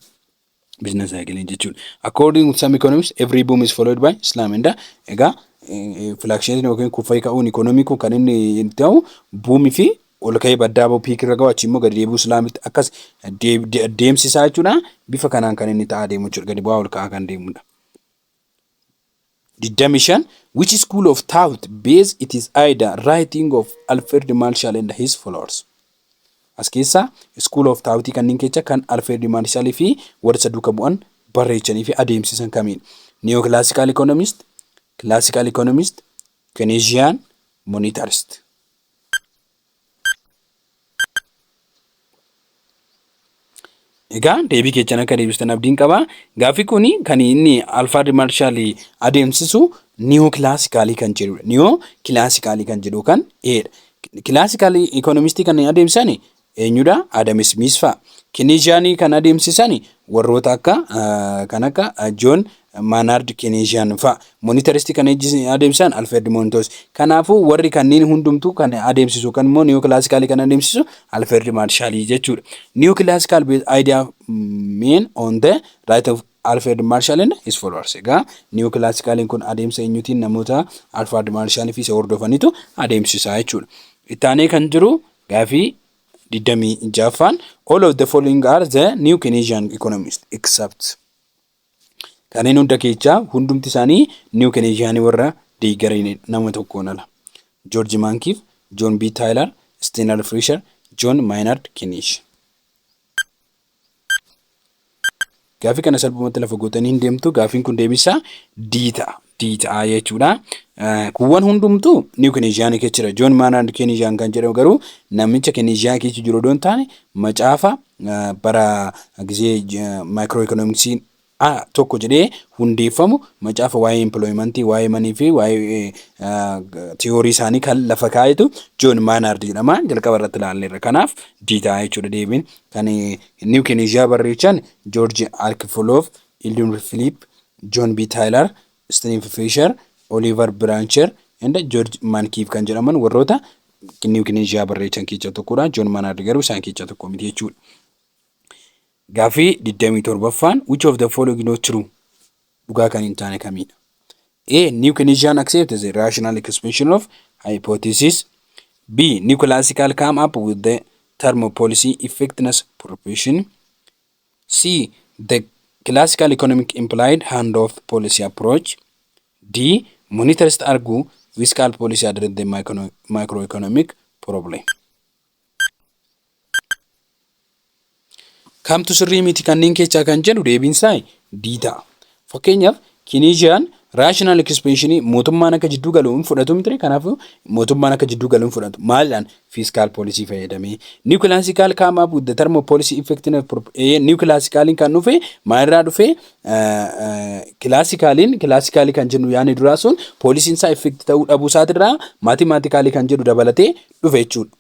Business cycle jechuudha. According to some economists, every boom is followed by slump and egaa fluctuation yookiin kuffee ka'uun economy kun kan inni ta'u boomii fi ol ka'ee baddaa bahu, peak irra ga'u, achi immoo gadi deebi'uu slumpitti akkas deemsisaa jechuudha. Bifa kanaan kan inni ta'aa deemu jechuudha. Gadi bu'aa ol ka'aa kan deemudha. 25, which school of thought base it is either writing of Alfred Marshall and his followers? As keessa school of thought kanneen keessa kan Alfred Marshall fi warra isa duuka bu'an barreessanii fi adeemsisan kamiin? Neoclassical economist, classical economist, Keynesian, monetarist. Egaa deebii keessan akka deebistan abdiin qaba. Gaaffii kun kan inni Alfred Marshall adeemsisu neo classicalii kan jedhudha. Neo classicalii kan jedhu kan eedha. Classical economistii kan adeemsisan eenyudha? Adam Smith fa'a. Keynesianii kan adeemsisan warroota akka kan akka John Maynard Keynesian fa'a. Monetaristii kan adeemsisan Alfred Montos. Kanaafuu warri kanneen hundumtuu kan adeemsisu kan immoo neo classicalii kan adeemsisu Alfred Marshall jechuudha. Neo classical idea main on the right of Alfred Marshall and his followers. Egaa neo classicaliin kun adeemsa eenyutiin namoota Alfred Marshall fi isa hordofanitu adeemsisaa jechuudha. Ittaanee kan jiru gaafii 26ffaan, all of the following are the new Keynesian economists except. Kanneen hunda keessaa hundumti isaanii new Keynesian warra deeggaran nama tokkoon ala. George Mankiw, John B. Taylor, Stanley Fischer, John Maynard Keynes. Gaaffii kana salphumatti lafa gootanii hin deemtu. Gaaffiin kun deebisaa D ta'a. D ta'a jechuudha. Kuuwwan hundumtuu new Keynesian keessa jira. John Maynard Keynesian kan jedhamu garuu namicha Keynesian keessa jiru odoo hin taane macaafa bara gisee macroeconomicsiin tokko jedhee hundeeffamu macaafa waa'ee employmentii, waa'ee money fi waa'ee theory isaanii kan lafa kaa'etu John Maynard jedhama. Jalqaba irratti ilaalleerra. Kanaaf D ta'a jechuudha deebiin. Kan new Keynesian barreechan George Akerlof, Edwin Philip, John B. Taylor, Stephen Fisher, Oliver Blanchard and George Mankiw kan jedhaman warroota new Keynesian barreechan keessaa tokkodha. John Maynard garuu isaan keessaa tokko miti jechuudha. Gaaffii 27ffaan, which of the following not true? Dhugaa kan hin taane kamidha? A. New Keynesian accepts the rational expression of hypothesis. B. New classical come up with the term policy effectiveness proposition. C. The classical economic implied hand-off policy approach. D. Monetarist argue fiscal policy address the microeconomic problem. Kamtu sirrii miti kanneen keessaa kan jedhu deebiin isaa D ta'a. Fakkeenyaaf, Keynesian rational expansion mootummaan akka jidduu galu hin fudhatu miti. Kanaafuu mootummaan akka jidduu galu hin fudhatu. Maaliidhaan? Fiscal policy fayyadamee. New classical come up with the term of policy effectiveness. New classicaliin kan dhufe maalirraa dhufe? Classicaliin, classicalii kan jennu yaani duraa sun policyn isaa effect ta'uu dhabuu isaatirraa mathematicalii kan jedhu dabalatee dhufe jechuudha.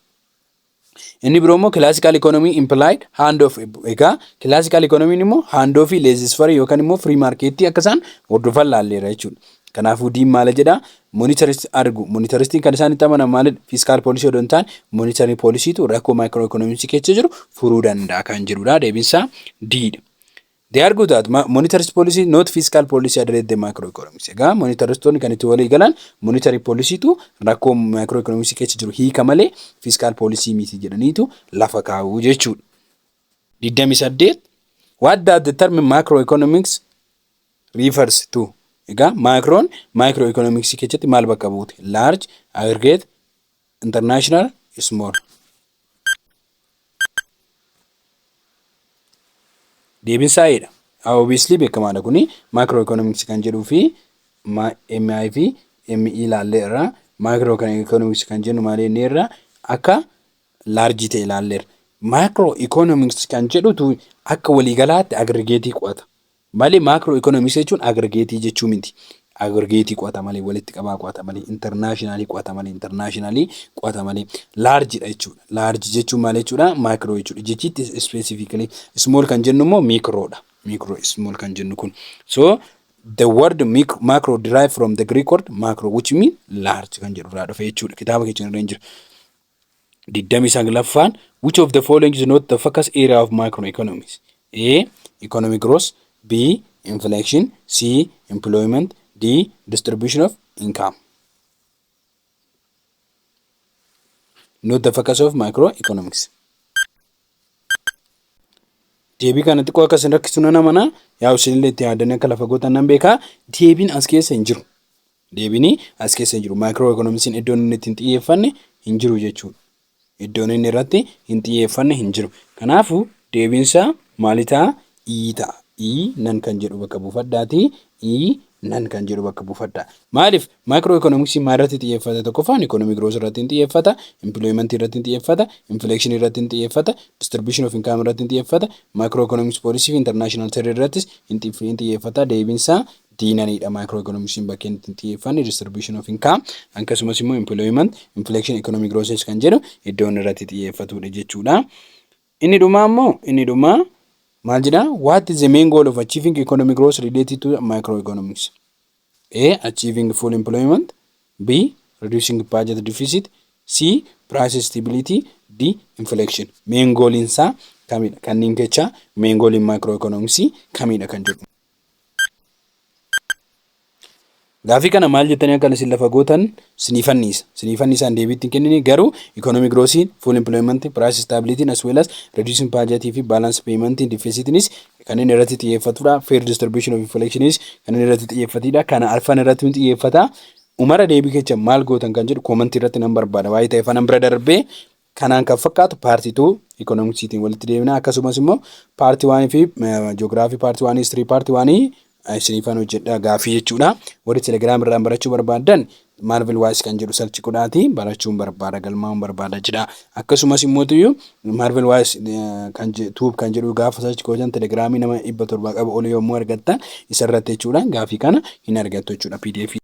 Inni biroo immoo classical economy implied hand off. Egaa classical economy immoo hand off, laissez-faire yookaan immoo free market akka isaan hordofan laalleera jechuudha. Kanaafuu D'n maal jedhaa? Monetarist argu. Monetaristiin kan isaan itti amanan maalidha? Fiscal policy odoo hin taane monetary policytu rakkoo macroeconomicsii keessa jiru furuu danda'a kan jedhudha. Deebiinsaa D dha. They argue that monetarist policy, not fiscal policy, address the macroeconomics. Egaa monetaristoonni kan itti walii galan monetary policytu rakkoo macroeconomics keessa jiru hiika malee fiscal policy miti jedhaniitu lafa kaa'u jechuudha. 28. What does the term macroeconomics refers to? Egaa macroon macroeconomics keessatti maal bakka buute? Large, aggregate, international, small. Deebiin isaa A dha. Obviously beekamaadha kuni macroeconomics kan jedhuu fi MI fi ME ilaalleerra. Macroeconomics kan jennu maal jenneerra? Akka large ta'e ilaalleerra. Macroeconomics kan jedhutu akka waliigalaatti aggregate qo'ata. Malee macroeconomics jechuun aggregate jechuu miti. Aggregate qo'ata malee, walitti qabaa qo'ata malee, internationally qo'ata malee, internationally qo'ata malee large dha jechuudha. Large jechuun maal jechuudha? Macro jechuudha. Jechitti specifically small kan jennu immoo micro dha. Micro small kan jennu kun. So the word macro derived from the Greek word macro, which mean large kan jedhu irraa dhufe jechuudha. Kitaaba keessa irra hin jiru. 29ffaan, which of the following is not the focus area of macroeconomics? A. Economic growth. B. Inflation. C. Employment. D. Distribution of income. Not the focus of macroeconomics. Deebii kana xiqqoo akka isin rakkisu nan amana. Yaa isinillee itti yaadanii akka lafa gootan nan beekaa. Deebiin as keessa hin jiru. Deebiin as keessa hin jiru. Macroeconomicsiin iddoon inni itti hin xiyyeeffanne hin jiru jechuudha. Iddoon inni irratti hin xiyyeeffanne hin jiru. Kanaafuu deebiin isaa maali ta'a? E ta'a. E none kan jedhu bakka buufadhaati. E None kan jedhu bakka buufadha. Maaliif macroeconomicsii maal irratti xiyyeeffata? Tokkoffaan economic growth irratti hin xiyyeeffata, employment irratti hin xiyyeeffata, inflation irratti hin xiyyeeffata, distribution of income irratti hin xiyyeeffata, macroeconomics policy fi international trade irrattis hin xiyyeeffata. Deebiinsaa D noneidha. Macroeconomicsiin bakkeen itti xiyyeeffanne distribution of income, akkasumas immoo employment, inflation, economic growth kan jedhu iddoon irratti xiyyeeffatudha jechuudha. Inni dhumaa immoo, inni dhumaa maal jedhaa? What is the main goal of achieving economic growth related to macroeconomics? A. Achieving full employment. B. Reducing budget deficit. C. Price stability. D. Inflation. Main goal isaa kamidha? Kanneen keessaa main goal macroeconomics kamidha kan jedhu. Gaafii kana maal jettanii akka isin lafa gootan sinii fanniisa. Sinii fanniisaan deebii ittiin kennine, garuu economic growth, full employment, price stability as well as reducing budget fi balance payment deficitinis kan inni irratti xiyyeeffatudha. Fair distribution of inflationis kan inni irratti xiyyeeffatudha. Kana arfan irratti xiyyeeffata. Umara deebii kecha maal gootan kan jedhu commentii irratti nan barbaada. Waa'ee ta'e fanan bira darbee kanaan kan fakkaatu part 2 economicsiitiin walitti deemna. Akkasumas immoo part 1 fi geography part 1, history part 1 isiniifan hojjedha gaafii jechuudha. Warri Telegram irraan barachuu barbaaddan Marvel Wise kan jedhu search godhaati barachuun barbaada, galmaa'uun barbaada jedha. Akkasumas immoo Marvel Wise kan Tube kan jedhu gaafa search gootan Telegramii nama 700 qabu ol yommuu argattan isarratti jechuudha gaafii kana hin argattu jechuudha PDF.